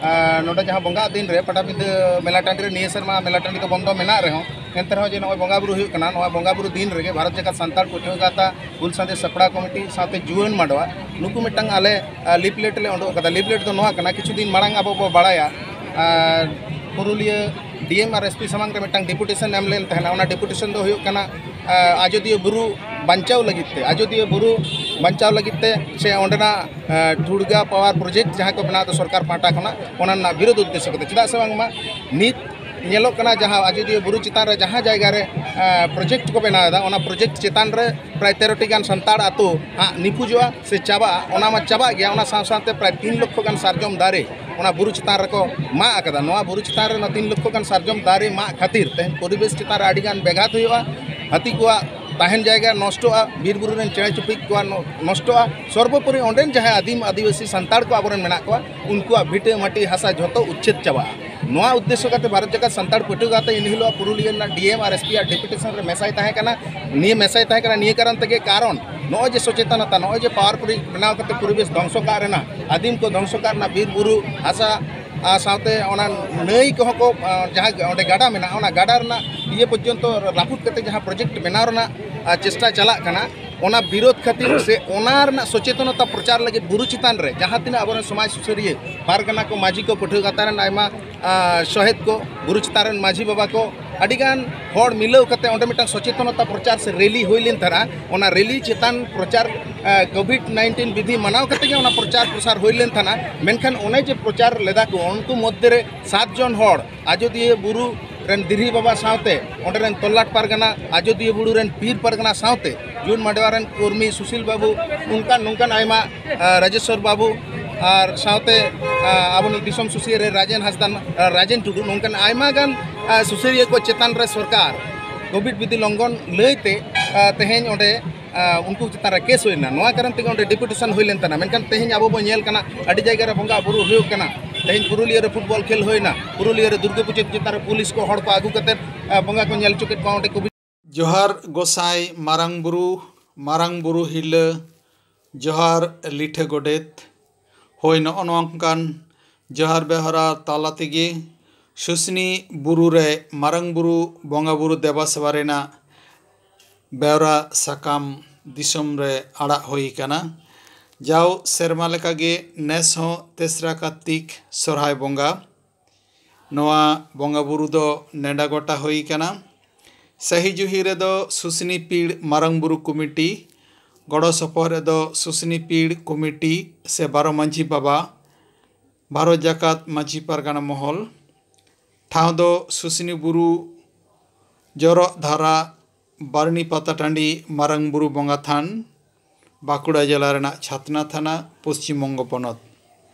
ᱟᱸ, ᱱᱚᱰᱮ ᱡᱟᱦᱟᱸ ᱵᱚᱸᱜᱟ ᱫᱤᱱ ᱨᱮ ᱯᱟᱴᱟᱵᱤᱸᱫᱟᱹ ᱢᱮᱞᱟ ᱴᱟᱺᱰᱤ ᱨᱮ, ᱱᱤᱭᱟᱹ ᱥᱮᱨᱢᱟ ᱢᱮᱞᱟ ᱴᱟᱺᱰᱤ ᱫᱚ ᱵᱚᱱᱫᱚ ᱢᱮᱱᱟᱜ ᱨᱮᱦᱚᱸ, ᱮᱱᱛᱮ ᱨᱮᱦᱚᱸ ᱡᱮ ᱱᱚᱜᱼᱚᱭ ᱵᱚᱸᱜᱟ ᱵᱩᱨᱩ ᱦᱩᱭᱩᱜ ᱠᱟᱱᱟ, ᱱᱚᱣᱟ ᱵᱚᱸᱜᱟ ᱵᱩᱨᱩ ᱫᱤᱱ ᱨᱮᱜᱮ ᱵᱷᱟᱨᱚᱛ ᱡᱟᱠᱟᱛ ᱥᱟᱱᱛᱟᱲ ᱯᱟᱹᱴᱷᱩᱣᱟᱹ ᱜᱟᱶᱛᱟ ᱦᱩᱞ ᱥᱟᱸᱫᱮᱥ ᱥᱟᱯᱲᱟᱣ ᱠᱚᱢᱤᱴᱤ ᱥᱟᱶᱛᱮ ᱡᱩᱣᱟᱹᱱ ᱢᱟᱰᱣᱟ ᱱᱩᱠᱩ ᱢᱤᱫᱴᱟᱝ ᱟᱞᱮ, ᱟᱸ, ᱞᱤᱯᱞᱮᱴ ᱞᱮ ᱩᱰᱩᱠ ᱟᱠᱟᱫᱟ᱾ ᱞᱤᱯᱞᱮᱴ ᱫᱚ ᱱᱚᱣᱟ ᱠᱟᱱᱟ, ᱠᱤᱪᱷᱩ ᱫᱤᱱ ᱢᱟᱲᱟᱝ ᱟᱵᱚ ᱵᱚ ᱵᱟᱲᱟᱭᱟ, ᱟᱨ ᱯᱩᱨᱩᱞᱤᱭᱟᱹ ᱰᱤ ᱮᱢ ᱟᱨ ᱮᱥ ᱯᱤ ᱥᱟᱢᱟᱝ ᱨᱮ ᱢᱤᱫᱴᱟᱝ ᱰᱮᱯᱩᱴᱮᱥᱚᱱ ᱮᱢ ᱞᱮᱱ ᱛᱟᱦᱮᱱᱟ᱾ ᱚᱱᱟ ᱰᱮᱯᱩᱴᱮᱥᱚᱱ ᱫᱚ ᱦᱩᱭᱩᱜ ᱠᱟᱱᱟ, ᱟᱸ, ᱟᱡᱚᱫᱤᱭᱟᱹ ᱵᱩᱨᱩ ᱵᱟᱧᱪᱟᱣ ᱞᱟᱹᱜᱤᱫ ᱛᱮ, ᱟᱡᱚᱫᱤᱭᱟᱹ ᱵᱩᱨᱩ ᱵᱟᱧᱪᱟᱣ ᱞᱟᱹᱜᱤᱫ ᱛᱮ ᱥᱮ ᱚᱸᱰᱮᱱᱟᱜ, ᱟᱸ, ᱴᱷᱩᱲᱜᱟ ᱯᱟᱣᱟᱨ ᱯᱨᱚᱡᱮᱠᱴ ᱡᱟᱦᱟᱸ ᱠᱚ ᱵᱮᱱᱟᱣ ᱮᱫᱟ ᱥᱚᱨᱠᱟᱨ ᱯᱟᱦᱴᱟ ᱠᱷᱚᱱᱟᱜ, ᱚᱱᱟ ᱨᱮᱱᱟᱜ ᱵᱤᱨᱳᱫᱷ ᱩᱫᱽᱫᱮᱥᱥᱚ ᱠᱟᱛᱮ᱾ ᱪᱮᱫᱟᱜ ᱥᱮ ᱵᱟᱝᱢᱟ ᱱᱤᱛ ᱧᱮᱞᱚᱜ ᱠᱟᱱᱟ, ᱡᱟᱦᱟᱸ ᱟᱡᱚᱫᱤᱭᱟᱹ ᱵᱩᱨᱩ ᱪᱮᱛᱟᱱ ᱨᱮ ᱡᱟᱦᱟᱸ ᱡᱟᱭᱜᱟ ᱨᱮ, ᱟᱸ, ᱯᱨᱚᱡᱮᱠᱴ ᱠᱚ ᱵᱮᱱᱟᱣ ᱮᱫᱟ, ᱚᱱᱟ ᱯᱨᱚᱡᱮᱠᱴ ᱪᱮᱛᱟᱱ ᱨᱮ ᱯᱨᱟᱭ ᱛᱮᱨᱚ ᱴᱤ ᱜᱟᱱ ᱥᱟᱱᱛᱟᱲ ᱟᱹᱛᱩ ᱦᱟᱸᱜ ᱱᱤᱯᱩᱡᱚᱜᱼᱟ ᱥᱮ ᱪᱟᱵᱟᱜᱼᱟ, ᱚᱱᱟ ᱢᱟ ᱪᱟᱵᱟᱜ ᱜᱮᱭᱟ, ᱚᱱᱟ ᱥᱟᱶ ᱥᱟᱶᱛᱮ ᱯᱨᱟᱭ ᱛᱤᱱ ᱞᱚᱠᱠᱷᱚ ᱜᱟᱱ ᱥᱟᱨᱡᱚᱢ ᱫᱟᱨᱮ ᱚᱱᱟ ᱵᱩᱨᱩ ᱪᱮᱛᱟᱱ ᱨᱮᱠᱚ ᱢᱟᱜ ᱟᱠᱟᱫᱟ᱾ ᱱᱚᱣᱟ ᱵᱩᱨᱩ ᱪᱮᱛᱟᱱ ᱨᱮ ᱱᱚᱣᱟ ᱛᱤᱱ ᱞᱚᱠᱠᱷᱚ ᱜᱟᱱ ᱥᱟᱨᱡᱚᱢ ᱫᱟᱨᱮ ᱢᱟᱜ ᱠᱷᱟᱹᱛᱤᱨ ᱛᱮᱦᱮᱧ ᱯᱚᱨᱤᱵᱮᱥ ᱪᱮᱛᱟᱱ ᱨᱮ ᱟᱹᱰᱤ ᱜᱟᱱ ᱵᱮᱜᱷᱟᱛ ᱦᱩᱭᱩᱜᱼᱟ, ᱦᱟᱹᱛᱤ ᱠᱚᱣᱟᱜ ᱛᱟᱦᱮᱱ ᱡᱟᱭᱜᱟ ᱱᱚᱥᱴᱚᱜᱼᱟ, ᱵᱤᱨ ᱵᱩᱨᱩ ᱨᱮᱱ ᱪᱮᱬᱮ ᱪᱩᱯᱲᱤᱡ ᱠᱚᱣᱟᱜ ᱱᱚ-, ᱱᱚᱥᱴᱚᱜᱼᱟ, ᱥᱚᱨᱵᱚᱯᱚᱨᱤ ᱚᱸᱰᱮᱱ ᱡᱟᱦᱟᱸᱭ ᱟᱹᱫᱤᱢ ᱟᱹᱫᱤᱵᱟᱹᱥᱤ ᱥᱟᱱᱛᱟᱲ ᱠᱚ ᱟᱵᱚᱨᱮᱱ ᱢᱮᱱᱟᱜ ᱠᱚᱣᱟ, ᱩᱱᱠᱩᱣᱟᱜ ᱵᱷᱤᱴᱟᱹ ᱢᱟᱹᱴᱤ ᱦᱟᱥᱟ ᱡᱷᱚᱛᱚ ᱩᱪᱪᱷᱮᱫ ᱪᱟᱵᱟᱜᱼᱟ᱾ ᱱᱚᱣᱟ ᱩᱫᱽᱫᱮᱥᱥᱚ ᱠᱟᱛᱮ ᱵᱷᱟᱨᱚᱛ ᱡᱟᱠᱟᱛ ᱥᱟᱱᱛᱟᱲ ᱯᱟᱹᱴᱷᱩᱣᱟᱹ ᱜᱟᱶᱛᱟ ᱤᱱᱟᱹ ᱦᱤᱞᱳᱜ ᱯᱩᱨᱩᱞᱤᱭᱟᱹ ᱨᱮᱱᱟᱜ ᱰᱤ ᱮᱢ ᱟᱨ ᱮᱥ ᱯᱤ ᱟᱜ ᱰᱮᱯᱩᱴᱮᱥᱚᱱ ᱨᱮ ᱢᱮᱥᱟᱭ ᱛᱟᱦᱮᱸ ᱠᱟᱱᱟ᱾ ᱱᱤᱭᱟᱹ ᱢᱮᱥᱟᱭ ᱛᱟᱦᱮᱸ ᱠᱟᱱᱟ ᱱᱤᱭᱟᱹ ᱠᱟᱨᱚᱱ ᱛᱮᱜᱮ, ᱠᱟᱨᱚᱱ ᱱᱚᱜᱼᱚᱭ ᱡᱮ ᱥᱚᱪᱮᱛᱚᱱᱚᱛᱟ, ᱱᱚᱜᱼᱚᱭ ᱡᱮ ᱯᱟᱣᱟᱨ ᱯᱨᱚᱡᱮᱠᱴ ᱵᱮᱱᱟᱣ ᱠᱟᱛᱮ ᱯᱚᱨᱤᱵᱮᱥ ᱫᱷᱚᱝᱥᱚ ᱠᱟᱜ ᱨᱮᱱᱟᱜ, ᱟᱹᱫᱤᱢ ᱠᱚ ᱫᱷᱚᱝᱥᱚ ᱠᱟᱜ ᱨᱮᱱᱟᱜ, ᱵᱤᱨ ᱵᱩᱨᱩ ᱦᱟᱥᱟ, ᱟᱨ ᱥᱟᱶᱛᱮ ᱚᱱᱟ ᱱᱟᱹᱭ ᱠᱚᱦᱚᱸ ᱠᱚ, ᱟᱸ, ᱡᱟᱦᱟᱸ ᱚᱸᱰᱮ ᱜᱟᱰᱟ ᱢᱮᱱᱟᱜᱼᱟ, ᱚᱱᱟ ᱜᱟᱰᱟ ᱨᱮᱱᱟᱜ ᱤᱭᱟᱹ ᱯᱚᱨᱡᱚᱱᱛᱚ ᱨᱟᱹᱯᱩᱫ ᱠᱟᱛᱮ ᱡᱟᱦᱟᱸ ᱯᱨᱚᱡᱮᱠᱴ ᱵᱮᱱᱟᱣ ᱨᱮᱱᱟᱜ, ᱟᱸ, ᱪᱮᱥᱴᱟ ᱪᱟᱞᱟᱜ ᱠᱟᱱᱟ, ᱚᱱᱟ ᱵᱤᱨᱳᱫᱷ ᱠᱷᱟᱹᱛᱤᱨ ᱥᱮ ᱚᱱᱟ ᱨᱮᱱᱟᱜ ᱥᱚᱪᱮᱛᱚᱱᱚᱛᱟ ᱯᱨᱚᱪᱟᱨ ᱞᱟᱹᱜᱤᱫ ᱵᱩᱨᱩ ᱪᱮᱛᱟᱱ ᱨᱮ ᱡᱟᱦᱟᱸ ᱛᱤᱱᱟᱹᱜ ᱟᱵᱚᱨᱮᱱ ᱥᱚᱢᱟᱡᱽ ᱥᱩᱥᱟᱹᱨᱤᱭᱟᱹ, ᱯᱟᱨᱜᱟᱱᱟ ᱠᱚ, ᱢᱟᱹᱡᱷᱤ ᱠᱚ, ᱯᱟᱹᱴᱷᱩᱣᱟᱹ ᱜᱟᱶᱛᱟ ᱨᱮᱱ ᱟᱭᱢᱟ, ᱟᱸ, ᱥᱚᱦᱮᱫ ᱠᱚ, ᱵᱩᱨᱩ ᱪᱮᱛᱟᱱ ᱨᱮᱱ ᱢᱟᱹᱡᱷᱤ ᱵᱟᱵᱟ ᱠᱚ, ᱟᱹᱰᱤᱜᱟᱱ ᱦᱚᱲ ᱢᱤᱞᱟᱹᱣ ᱠᱟᱛᱮ ᱚᱸᱰᱮ ᱢᱤᱫᱴᱟᱝ ᱥᱚᱪᱮᱛᱚᱱᱚᱛᱟ ᱯᱨᱚᱪᱟᱨ ᱥᱮ ᱨᱮᱞᱤ ᱦᱩᱭ ᱞᱮᱱ ᱛᱟᱦᱮᱱᱟ᱾ ᱚᱱᱟ ᱨᱮᱞᱤ ᱪᱮᱛᱟᱱ ᱯᱨᱚᱪᱟᱨ, ᱟᱸ, ᱠᱳᱵᱷᱤᱰ ᱱᱟᱭᱤᱱᱴᱤᱱ ᱵᱤᱫᱷᱤ ᱢᱟᱱᱟᱣ ᱠᱟᱛᱮ ᱜᱮ ᱚᱱᱟ ᱯᱨᱚᱪᱟᱨ ᱯᱨᱚᱥᱟᱨ ᱦᱩᱭ ᱞᱮᱱ ᱛᱟᱦᱮᱱᱟ᱾ ᱢᱮᱱᱠᱷᱟᱱ ᱚᱱᱮ ᱡᱮ ᱯᱨᱚᱪᱟᱨ ᱞᱮᱫᱟ ᱠᱚ, ᱩᱱᱠᱩ ᱢᱚᱫᱽᱫᱷᱮ ᱨᱮ ᱥᱟᱛ ᱡᱚᱱ ᱦᱚᱲ ᱟᱡᱚᱫᱤᱭᱟᱹ ᱵᱩᱨᱩ ᱨᱮᱱ ᱫᱤᱨᱦᱤ ᱵᱟᱵᱟ ᱥᱟᱶᱛᱮ, ᱚᱸᱰᱮ ᱨᱮᱱ ᱛᱚᱞᱞᱟᱴ ᱯᱟᱨᱜᱟᱱᱟ, ᱟᱡᱚᱫᱤᱭᱟᱹ ᱵᱩᱨᱩ ᱨᱮᱱ ᱯᱤᱨ ᱯᱟᱨᱜᱟᱱᱟ ᱥᱟᱶᱛᱮ, ᱡᱩᱣᱟᱹᱱ ᱢᱟᱰᱣᱟ ᱨᱮᱱ ᱠᱚᱨᱢᱤ ᱥᱩᱥᱤᱞ ᱵᱟᱹᱵᱩ, ᱚᱱᱠᱟᱱ ᱱᱚᱝᱠᱟᱱ ᱟᱭᱢᱟ, ᱟᱸ, ᱨᱟᱡᱮᱥᱣᱚᱨ ᱵᱟᱹᱵᱩ, ᱟᱨ ᱥᱟᱶᱛᱮ, ᱟᱸ, ᱟᱵᱚᱱᱤᱡ ᱫᱤᱥᱚᱢ ᱥᱩᱥᱟᱹᱨᱤᱭᱟᱹ ᱨᱮ ᱨᱟᱡᱮᱱ ᱦᱟᱸᱥᱫᱟ, ᱟᱸ, ᱨᱟᱡᱮᱱ ᱴᱩᱰᱩ, ᱱᱚᱝᱠᱟᱱ ᱟᱭᱢᱟ ᱜᱟᱱ, ᱟᱸ, ᱥᱩᱥᱟᱹᱨᱤᱭᱟᱹ ᱠᱚ ᱪᱮᱛᱟᱱ ᱨᱮ ᱥᱚᱨᱠᱟᱨ ᱠᱳᱵᱷᱤᱰ ᱵᱤᱫᱷᱤ ᱞᱚᱝᱜᱷᱚᱱ ᱞᱟᱹᱭᱛᱮ ᱟ, ᱛᱮᱦᱮᱧ ᱚᱸᱰᱮ ᱟ, ᱩᱱᱠᱩ ᱪᱮᱛᱟᱱ ᱨᱮ ᱠᱮᱥ ᱦᱩᱭ ᱞᱮᱱᱟ᱾ ᱱᱚᱣᱟ ᱠᱟᱨᱚᱱ ᱛᱮᱜᱮ ᱚᱸᱰᱮ ᱰᱮᱯᱩᱴᱮᱥᱚᱱ ᱦᱩᱭ ᱞᱮᱱ ᱛᱟᱦᱮᱱᱟ᱾ ᱢᱮᱱᱠᱷᱟᱱ ᱛᱮᱦᱮᱧ ᱟᱵᱚ ᱵᱚᱱ ᱧᱮᱞ ᱠᱟᱱᱟ, ᱟᱹᱰᱤ ᱡᱟᱭᱜᱟ ᱨᱮ ᱵᱚᱸᱜᱟ ᱵᱩᱨᱩ ᱦᱩᱭᱩᱜ ᱠᱟᱱᱟ᱾ ᱛᱮᱦᱮᱧ ᱯᱩᱨᱩᱞᱤᱭᱟᱹ ᱨᱮ ᱯᱷᱩᱴᱵᱚᱞ ᱠᱷᱮᱞ ᱦᱩᱭᱱᱟ, ᱯᱩᱨᱩᱞᱤᱭᱟᱹ ᱨᱮ ᱫᱩᱨᱜᱟᱹ ᱯᱩᱡᱟᱹ ᱪᱮᱛᱟᱱ ᱨᱮ ᱯᱩᱞᱤᱥ ᱠᱚ ᱦᱚᱲ ᱠᱚ ᱟᱹᱜᱩ ᱠᱟᱛᱮᱫ ᱟ, ᱵᱚᱸᱜᱟ ᱠᱚ ᱧᱮᱞ ᱦᱚᱪᱚ ᱠᱮᱫ ᱠᱚᱣᱟ ᱚᱸᱰᱮ ᱠᱳᱵᱷᱤᱰ᱾ ᱡᱚᱦᱟᱨ ᱜᱚᱸᱥᱟᱭ ᱢᱟᱨᱟᱝ ᱵᱩᱨᱩ, ᱢᱟᱨᱟᱝ ᱵᱩᱨᱩ ᱦᱤᱨᱞᱟᱹ, ᱡᱚᱦᱟᱨ ᱞᱤᱴᱷᱟᱹ ᱜᱚᱰᱮᱛ᱾ ᱦᱳᱭ, ᱱᱚᱜᱼᱚ ᱱᱚᱝᱠᱟᱱ ᱡᱚᱦᱟᱨ ᱵᱮᱣᱦᱟᱨ ᱛᱟᱞᱟ ᱛᱮᱜᱮ ᱥᱩᱥᱱᱤ ᱵᱩᱨᱩ ᱨᱮ ᱢᱟᱨᱟᱝ ᱵᱩᱨᱩ ᱵᱚᱸᱜᱟ ᱵᱩᱨᱩ ᱫᱮᱵᱟ ᱥᱮᱵᱟ ᱨᱮᱱᱟᱜ ᱵᱮᱣᱨᱟ ᱥᱟᱠᱟᱢ ᱫᱤᱥᱚᱢ ᱨᱮ ᱟᱲᱟᱜ ᱦᱩᱭ ᱟᱠᱟᱱᱟ᱾ ᱡᱟᱣ ᱥᱮᱨᱢᱟ ᱞᱮᱠᱟᱜᱮ ᱱᱮᱥ ᱦᱚᱸ ᱛᱮᱥᱨᱟ ᱠᱟᱨᱛᱤᱠ ᱥᱚᱨᱦᱟᱭ ᱵᱚᱸᱜᱟ ᱱᱚᱣᱟ ᱵᱚᱸᱜᱟ ᱵᱩᱨᱩ ᱫᱚ ᱱᱮᱰᱟ ᱜᱚᱴᱟ ᱦᱩᱭ ᱟᱠᱟᱱᱟ᱾ ᱥᱟᱹᱦᱤ ᱡᱩᱦᱤ ᱨᱮᱫᱚ ᱥᱩᱥᱱᱤ ᱯᱤᱲ ᱢᱟᱨᱟᱝ ᱵᱩᱨᱩ ᱠᱚᱢᱤᱴᱤ, ᱜᱚᱲᱚ ᱥᱚᱯᱚᱦᱚᱫ ᱨᱮᱫᱚ ᱥᱩᱥᱱᱤ ᱯᱤᱲ ᱠᱚᱢᱤᱴᱤ ᱥᱮ ᱵᱟᱨᱚ ᱢᱟᱹᱡᱷᱤ ᱵᱟᱵᱟ, ᱵᱷᱟᱨᱚᱛ ᱡᱟᱠᱟᱛ ᱢᱟᱹᱡᱷᱤ ᱯᱟᱨᱜᱟᱱᱟ ᱢᱚᱦᱚᱞ᱾ ᱴᱷᱟᱶ ᱫᱚ ᱥᱩᱥᱱᱤ ᱵᱩᱨᱩ ᱡᱚᱨᱚᱜ ᱫᱷᱟᱨᱟ ᱵᱟᱨᱱᱤ ᱯᱟᱛᱟ ᱴᱟᱺᱰᱤ ᱢᱟᱨᱟᱝ ᱵᱩᱨᱩ ᱵᱚᱸᱜᱟ ᱛᱷᱟᱱ, ᱵᱟᱸᱠᱩᱲᱟ ᱡᱮᱞᱟ ᱨᱮᱱᱟᱜ ᱪᱷᱟᱛᱱᱟ ᱛᱷᱟᱱᱟ, ᱯᱚᱥᱪᱤᱢ ᱵᱚᱝᱜᱚ ᱯᱚᱱᱚᱛ᱾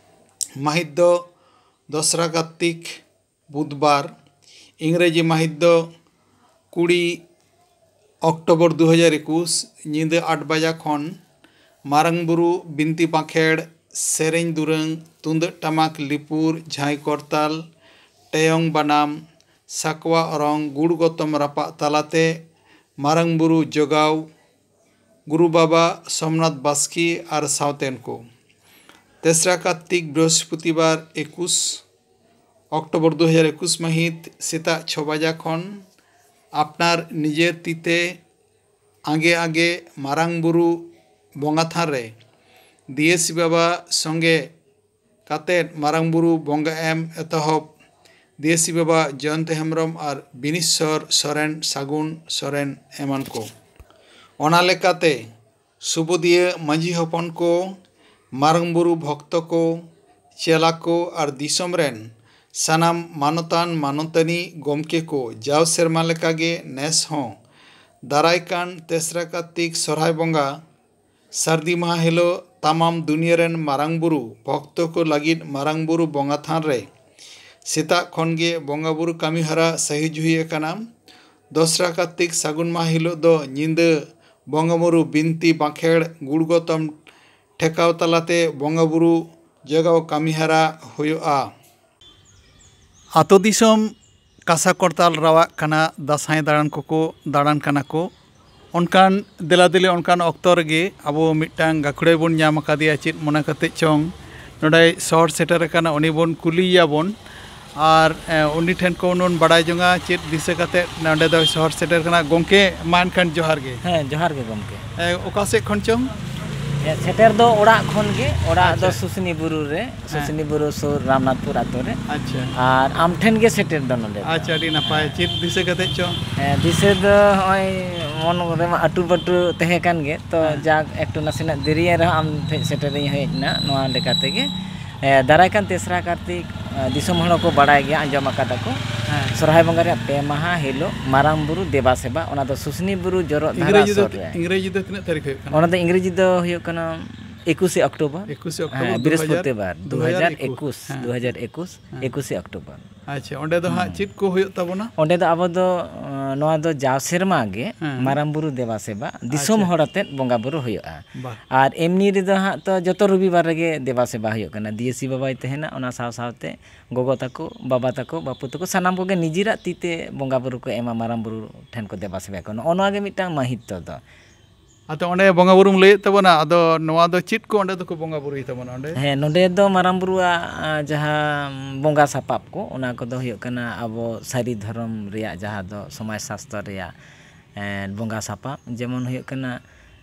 ᱢᱟᱹᱦᱤᱛ ᱫᱚ ᱫᱚᱥᱨᱟ ᱠᱟᱨᱛᱤᱠ, ᱵᱩᱫᱷᱵᱟᱨ᱾ ᱤᱝᱨᱮᱡᱤ ᱢᱟᱹᱦᱤᱛ ᱫᱚ ᱠᱩᱲᱤ ᱚᱠᱴᱳᱵᱚᱨ ᱫᱩ ᱦᱟᱡᱟᱨ ᱮᱠᱩᱥ᱾ ᱧᱤᱫᱟᱹ ᱟᱴ ᱵᱟᱡᱟ ᱠᱷᱚᱱ ᱢᱟᱨᱟᱝ ᱵᱩᱨᱩ ᱵᱤᱱᱛᱤ ᱵᱟᱸᱠᱷᱮᱲ, ᱥᱮᱨᱮᱧ ᱫᱩᱨᱟᱹᱝ, ᱛᱩᱢᱫᱟᱹᱜ ᱴᱟᱢᱟᱠ, ᱞᱤᱯᱩᱨ, ᱡᱷᱟᱸᱭ ᱠᱚᱨᱛᱟᱞ, ᱴᱮᱭᱚᱝ ᱵᱟᱱᱟᱢ, ᱥᱟᱠᱣᱟ ᱚᱨᱚᱝ, ᱜᱩᱲ ᱜᱚᱛᱚᱢ ᱨᱟᱯᱟᱜ ᱛᱟᱞᱟᱛᱮ ᱢᱟᱨᱟᱝ ᱵᱩᱨᱩ ᱡᱚᱜᱟᱣ, ᱜᱩᱨᱩ ᱵᱟᱵᱟ ᱥᱳᱢᱱᱟᱛᱷ ᱵᱟᱥᱠᱮ ᱟᱨ ᱥᱟᱶᱛᱮᱱ ᱠᱚ᱾ ᱛᱮᱥᱨᱟ ᱠᱟᱨᱛᱤᱠ, ᱵᱨᱤᱦᱚᱥᱯᱚᱛᱤᱵᱟᱨ, ᱮᱠᱩᱥ ᱚᱠᱴᱳᱵᱚᱨ ᱫᱩ ᱦᱟᱡᱟᱨ ᱮᱠᱩᱥ ᱢᱟᱹᱦᱤᱛ, ᱥᱮᱛᱟᱜ ᱪᱷᱚ ᱵᱟᱡᱟ ᱠᱷᱚᱱ ᱟᱯᱱᱟᱨ ᱱᱤᱡᱮᱨ ᱛᱤᱛᱮ ᱟᱸᱜᱮ ᱟᱸᱜᱮ ᱢᱟᱨᱟᱝ ᱵᱩᱨᱩ ᱵᱚᱸᱜᱟ ᱛᱷᱟᱱ ᱨᱮ ᱫᱤᱭᱟᱹᱥᱤ ᱵᱟᱵᱟ ᱥᱚᱸᱜᱮ ᱠᱟᱛᱮᱫ ᱢᱟᱨᱟᱝ ᱵᱩᱨᱩ ᱵᱚᱸᱜᱟ ᱮᱢ ᱮᱛᱚᱦᱚᱵ, ᱫᱤᱭᱟᱹᱥᱤ ᱵᱟᱵᱟ ᱡᱚᱭᱚᱱᱛ ᱦᱮᱢᱵᱨᱚᱢ ᱟᱨ ᱵᱤᱱᱤᱥᱥᱚᱨ ᱥᱚᱨᱮᱱ ᱥᱟᱹᱜᱩᱱ ᱥᱚᱨᱮᱱ ᱮᱢᱟᱱ ᱠᱚ᱾ ᱚᱱᱟ ᱞᱮᱠᱟᱛᱮ ᱥᱩᱵᱩᱫᱤᱭᱟᱹ ᱢᱟᱹᱡᱷᱤ ᱦᱚᱯᱚᱱ ᱠᱚ, ᱢᱟᱨᱟᱝ ᱵᱩᱨᱩ ᱵᱷᱚᱠᱛᱚ ᱠᱚ, ᱪᱮᱞᱟ ᱠᱚ ᱟᱨ ᱫᱤᱥᱚᱢ ᱨᱮᱱ ᱥᱟᱱᱟᱢ ᱢᱟᱱᱚᱛᱟᱱ ᱢᱟᱱᱚᱛᱟᱹᱱᱤ ᱜᱚᱢᱠᱮ ᱠᱚ ᱡᱟᱣ ᱥᱮᱨᱢᱟ ᱞᱮᱠᱟᱜᱮ ᱱᱮᱥ ᱦᱚᱸ ᱫᱟᱨᱟᱭ ᱠᱟᱱ ᱛᱮᱥᱨᱟ ᱠᱟᱨᱛᱤᱠ ᱥᱚᱨᱦᱟᱭ ᱵᱚᱸᱜᱟ ᱥᱟᱹᱨᱫᱤ ᱢᱟᱦᱟ ᱦᱤᱞᱳᱜ ᱛᱟᱢᱟᱢ ᱫᱩᱱᱤᱭᱟᱹ ᱨᱮᱱ ᱢᱟᱨᱟᱝ ᱵᱩᱨᱩ ᱵᱷᱚᱠᱛᱚ ᱠᱚ ᱞᱟᱹᱜᱤᱫ ᱢᱟᱨᱟᱝ ᱵᱩᱨᱩ ᱵᱚᱸᱜᱟ ᱛᱷᱟᱱ ᱨᱮ ᱥᱮᱛᱟᱜ ᱠᱷᱚᱱ ᱜᱮ ᱵᱚᱸᱜᱟ ᱵᱩᱨᱩ ᱠᱟᱹᱢᱤ ᱦᱚᱨᱟ ᱥᱟᱹᱦᱤ ᱡᱩᱦᱤ ᱟᱠᱟᱱᱟ᱾ ᱫᱚᱥᱨᱟ ᱠᱟᱨᱛᱤᱠ ᱥᱟᱹᱜᱩᱱ ᱢᱟᱦᱟ ᱦᱤᱞᱳᱜ ᱫᱚ ᱧᱤᱫᱟᱹ ᱵᱚᱸᱜᱟᱼᱵᱩᱨᱩ ᱵᱤᱱᱛᱤ ᱵᱟᱸᱠᱷᱮᱲ ᱜᱩᱲ ᱜᱚᱛᱚᱢ ᱴᱷᱮᱠᱟᱣ ᱛᱟᱞᱟᱛᱮ ᱵᱚᱸᱜᱟᱼᱵᱩᱨᱩ ᱡᱚᱜᱟᱣ ᱠᱟᱹᱢᱤᱦᱚᱨᱟ ᱦᱩᱭᱩᱜᱼᱟ᱾ ᱟᱛᱳ ᱫᱤᱥᱚᱢ ᱠᱟᱥᱟ ᱠᱚᱨᱛᱟᱞ ᱨᱟᱣᱟᱜ ᱠᱟᱱᱟ, ᱫᱟᱸᱥᱟᱭ ᱫᱟᱬᱟᱱ ᱠᱚᱠᱚ ᱫᱟᱬᱟᱱ ᱠᱟᱱᱟ ᱠᱚ᱾ ᱚᱱᱠᱟᱱ ᱫᱮᱞᱟ ᱫᱮᱞᱤ ᱚᱱᱠᱟᱱ ᱚᱠᱛᱚ ᱨᱮᱜᱮ ᱟᱵᱚ ᱢᱤᱫᱴᱟᱝ ᱜᱟᱹᱠᱷᱩᱲᱟᱹᱭ ᱵᱚᱱ ᱧᱟᱢ ᱟᱠᱟᱫᱮᱭᱟ, ᱪᱮᱫ ᱢᱚᱱᱮ ᱠᱟᱛᱮ ᱪᱚᱝ ᱱᱚᱰᱮᱭ ᱥᱚᱦᱚᱨ ᱥᱮᱴᱮᱨ ᱟᱠᱟᱱᱟ, ᱩᱱᱤ ᱵᱚᱱ ᱠᱩᱞᱤᱭᱮᱭᱟ ᱵᱚᱱ᱾ ᱟᱨ, ᱮ, ᱩᱱᱤ ᱴᱷᱮᱱ ᱠᱷᱚᱱ ᱵᱚᱱ ᱵᱟᱲᱟᱭ ᱡᱚᱝᱟ ᱪᱮᱫ ᱫᱤᱥᱟᱹ ᱠᱟᱛᱮ ᱱᱚᱰᱮ ᱫᱚᱭ ᱥᱚᱦᱚᱨ ᱥᱮᱴᱮᱨ ᱠᱟᱱᱟ᱾ ᱜᱚᱢᱠᱮ, ᱢᱟ ᱮᱱᱠᱷᱟᱱ ᱡᱚᱦᱟᱨ ᱜᱮ᱾ ᱦᱮᱸ, ᱡᱚᱦᱟᱨ ᱜᱮ ᱜᱚᱢᱠᱮ᱾ ᱮ, ᱚᱠᱟ ᱥᱮᱫ ᱠᱷᱚᱱ ᱪᱚᱝ? ᱦᱮᱸ, ᱥᱮᱴᱮᱨ ᱫᱚ ᱚᱲᱟᱜ ᱠᱷᱚᱱ ᱜᱮ, ᱚᱲᱟᱜ ᱫᱚ ᱟᱪᱪᱷᱟ᱾ ᱥᱩᱥᱱᱤ ᱵᱩᱨᱩ ᱨᱮ, ᱦᱮᱸ᱾ ᱥᱩᱥᱱᱤ ᱵᱩᱨᱩ ᱥᱩᱨ ᱨᱟᱢᱱᱟᱛᱷᱯᱩᱨ ᱟᱛᱳ ᱨᱮ᱾ ᱟᱪᱪᱷᱟ᱾ ᱟᱨ ᱟᱢ ᱴᱷᱮᱱ ᱜᱮ ᱥᱮᱴᱮᱨ ᱫᱚ ᱱᱚᱰᱮ ᱫᱚ᱾ ᱟᱪᱪᱷᱟ, ᱟᱹᱰᱤ ᱱᱟᱯᱟᱭ᱾ ᱦᱮᱸ᱾ ᱪᱮᱫ ᱫᱤᱥᱟᱹ ᱠᱟᱛᱮ ᱪᱚᱝ? ᱦᱮᱸ, ᱫᱤᱥᱟᱹ ᱫᱚ ᱱᱚᱜᱼᱚᱭ ᱢᱚᱱ ᱨᱮᱢᱟ ᱟᱹᱴᱩ ᱯᱟᱹᱴᱩ ᱛᱟᱦᱮᱸ ᱠᱟᱱ ᱜᱮ, ᱛᱚ ᱦᱮᱸ᱾ ᱡᱟᱠ ᱮᱠᱴᱩ ᱱᱟᱥᱮᱱᱟᱜ ᱫᱮᱨᱤᱭᱮᱱ ᱨᱮᱦᱚᱸ ᱟᱢ ᱴᱷᱮᱱ ᱥᱮᱴᱮᱨᱤᱧ ᱦᱮᱡ ᱮᱱᱟ, ᱱᱚᱣᱟ ᱞᱮᱠᱟ ᱛᱮᱜᱮ᱾ ᱮ, ᱫᱟᱨᱟᱭ ᱠᱟᱱ ᱛᱮᱥᱨᱟ ᱠᱟᱨᱛᱤᱠ, ᱮ, ᱫᱤᱥᱚᱢ ᱦᱚᱲ ᱦᱚᱸᱠᱚ ᱵᱟᱲᱟᱭ ᱜᱮᱭᱟ, ᱟᱸᱡᱚᱢ ᱟᱠᱟᱫᱟ ᱠᱚ᱾ ᱦᱮᱸ᱾ ᱥᱚᱨᱦᱟᱭ ᱵᱚᱸᱜᱟ ᱨᱮᱭᱟᱜ ᱯᱮ ᱢᱟᱦᱟ ᱦᱤᱞᱳᱜ ᱢᱟᱨᱟᱝ ᱵᱩᱨᱩ ᱫᱮᱵᱟ ᱥᱮᱵᱟ, ᱚᱱᱟ ᱫᱚ ᱥᱩᱥᱱᱤ ᱵᱩᱨᱩ ᱡᱚᱨᱚᱜ ᱫᱷᱟᱨᱟ ᱤᱝᱨᱮᱡᱤ ᱫᱚ, ᱥᱩᱨ ᱨᱮ᱾ ᱤᱝᱨᱮᱡᱤ ᱫᱚ ᱛᱤᱱᱟᱹᱜ ᱛᱟᱹᱨᱤᱠᱷ ᱦᱩᱭᱩᱜ ᱠᱟᱱᱟ? ᱚᱱᱟ ᱫᱚ ᱤᱝᱨᱮᱡᱤ ᱫᱚ ᱦᱩᱭᱩᱜ ᱠᱟᱱᱟ ᱮᱠᱩᱥᱮ ᱚᱠᱴᱳᱵᱚᱨ᱾ ᱮᱠᱩᱥᱮ ᱚᱠᱴᱳᱵᱚᱨ, ᱦᱮᱸ, ᱫᱩ ᱦᱟᱡᱟᱨ, ᱵᱨᱤᱦᱚᱥᱯᱚᱛᱤᱵᱟᱨ, ᱫᱩ ᱦᱟᱡᱟᱨ ᱮᱠᱩᱥ, ᱦᱮᱸ᱾ ᱫᱩ ᱦᱟᱡᱟᱨ ᱮᱠᱩᱥ, ᱦᱮᱸ᱾ ᱮᱠᱩᱥᱮ ᱚᱠᱴᱳᱵᱚᱨ᱾ ᱟᱪᱪᱷᱟ, ᱚᱸᱰᱮ ᱫᱚ ᱦᱟᱸᱜ ᱦᱮᱸ᱾ ᱪᱮᱫ ᱠᱚ ᱦᱩᱭᱩᱜ ᱛᱟᱵᱚᱱᱟ? ᱚᱸᱰᱮ ᱫᱚ ᱟᱵᱚ ᱫᱚ, ᱚ, ᱱᱚᱣᱟ ᱫᱚ ᱡᱟᱣ ᱥᱮᱨᱢᱟ ᱜᱮ ᱦᱮᱸ᱾ ᱢᱟᱨᱟᱝ ᱵᱩᱨᱩ ᱫᱮᱵᱟ ᱥᱮᱵᱟ ᱫᱤᱥᱚᱢ ᱟᱪᱪᱷᱟ᱾ ᱦᱚᱲ ᱟᱛᱮᱫ ᱵᱚᱸᱜᱟ ᱵᱩᱨᱩ ᱦᱩᱭᱩᱜᱼᱟ᱾ ᱵᱟ᱾ ᱟᱨ ᱮᱢᱱᱤ ᱨᱮᱫᱚ ᱦᱟᱸᱜ ᱛᱚ ᱡᱚᱛᱚ ᱨᱚᱵᱤᱵᱟᱨ ᱨᱮᱜᱮ ᱫᱮᱵᱟ ᱥᱮᱵᱟ ᱦᱩᱭᱩᱜ ᱠᱟᱱᱟ᱾ ᱫᱤᱭᱟᱹᱥᱤ ᱵᱟᱵᱟᱭ ᱛᱟᱦᱮᱱᱟ, ᱚᱱᱟ ᱥᱟᱶ ᱥᱟᱶᱛᱮ ᱜᱚᱜᱚ ᱛᱟᱠᱚ, ᱵᱟᱵᱟ ᱛᱟᱠᱚ, ᱵᱟᱹᱯᱩ ᱛᱟᱠᱚ ᱥᱟᱱᱟᱢ ᱠᱚᱜᱮ ᱱᱤᱡᱮᱨᱟᱜ ᱛᱤ ᱛᱮ ᱵᱚᱸᱜᱟ ᱵᱩᱨᱩ ᱠᱚ ᱮᱢᱟ ᱢᱟᱨᱟᱝ ᱵᱩᱨᱩ ᱴᱷᱮᱱ ᱠᱚ ᱫᱮᱵᱟ ᱥᱮᱵᱟᱭᱟ ᱠᱚ᱾ ᱱᱚᱜᱼᱚ ᱱᱚᱣᱟ ᱜᱮ ᱢᱤᱫᱴᱟᱝ ᱢᱟᱹᱦᱤᱛᱛᱚ ᱫᱚ᱾ ᱟᱫᱚ ᱚᱸᱰᱮ ᱵᱚᱸᱜᱟ ᱵᱩᱨᱩᱢ ᱞᱟᱹᱭᱮᱫ ᱛᱟᱵᱚᱱᱟ, ᱟᱫᱚ ᱱᱚᱣᱟ ᱫᱚ ᱪᱮᱫ ᱠᱚ ᱚᱸᱰᱮ ᱫᱚᱠᱚ ᱵᱚᱸᱜᱟ ᱵᱩᱨᱩᱭ ᱛᱟᱵᱚᱱᱟ ᱚᱸᱰᱮ? ᱦᱮᱸ, ᱱᱚᱰᱮ ᱫᱚ ᱢᱟᱨᱟᱝ ᱵᱩᱨᱩᱣᱟᱜ, ᱟ, ᱡᱟᱦᱟᱸ ᱵᱚᱸᱜᱟ ᱥᱟᱯᱟᱵ ᱠᱚ, ᱚᱱᱟ ᱠᱚᱫᱚ ᱦᱩᱭᱩᱜ ᱠᱟᱱᱟ ᱟᱵᱚ ᱥᱟᱹᱨᱤ ᱫᱷᱚᱨᱚᱢ ᱨᱮᱭᱟᱜ, ᱡᱟᱦᱟᱸ ᱫᱚ ᱥᱚᱢᱟᱡᱽ ᱥᱟᱥᱛᱚᱨ ᱨᱮᱭᱟᱜ, ᱮ, ᱵᱚᱸᱜᱟ ᱥᱟᱯᱟᱵ, ᱡᱮᱢᱚᱱ ᱦᱩᱭᱩᱜ ᱠᱟᱱᱟ,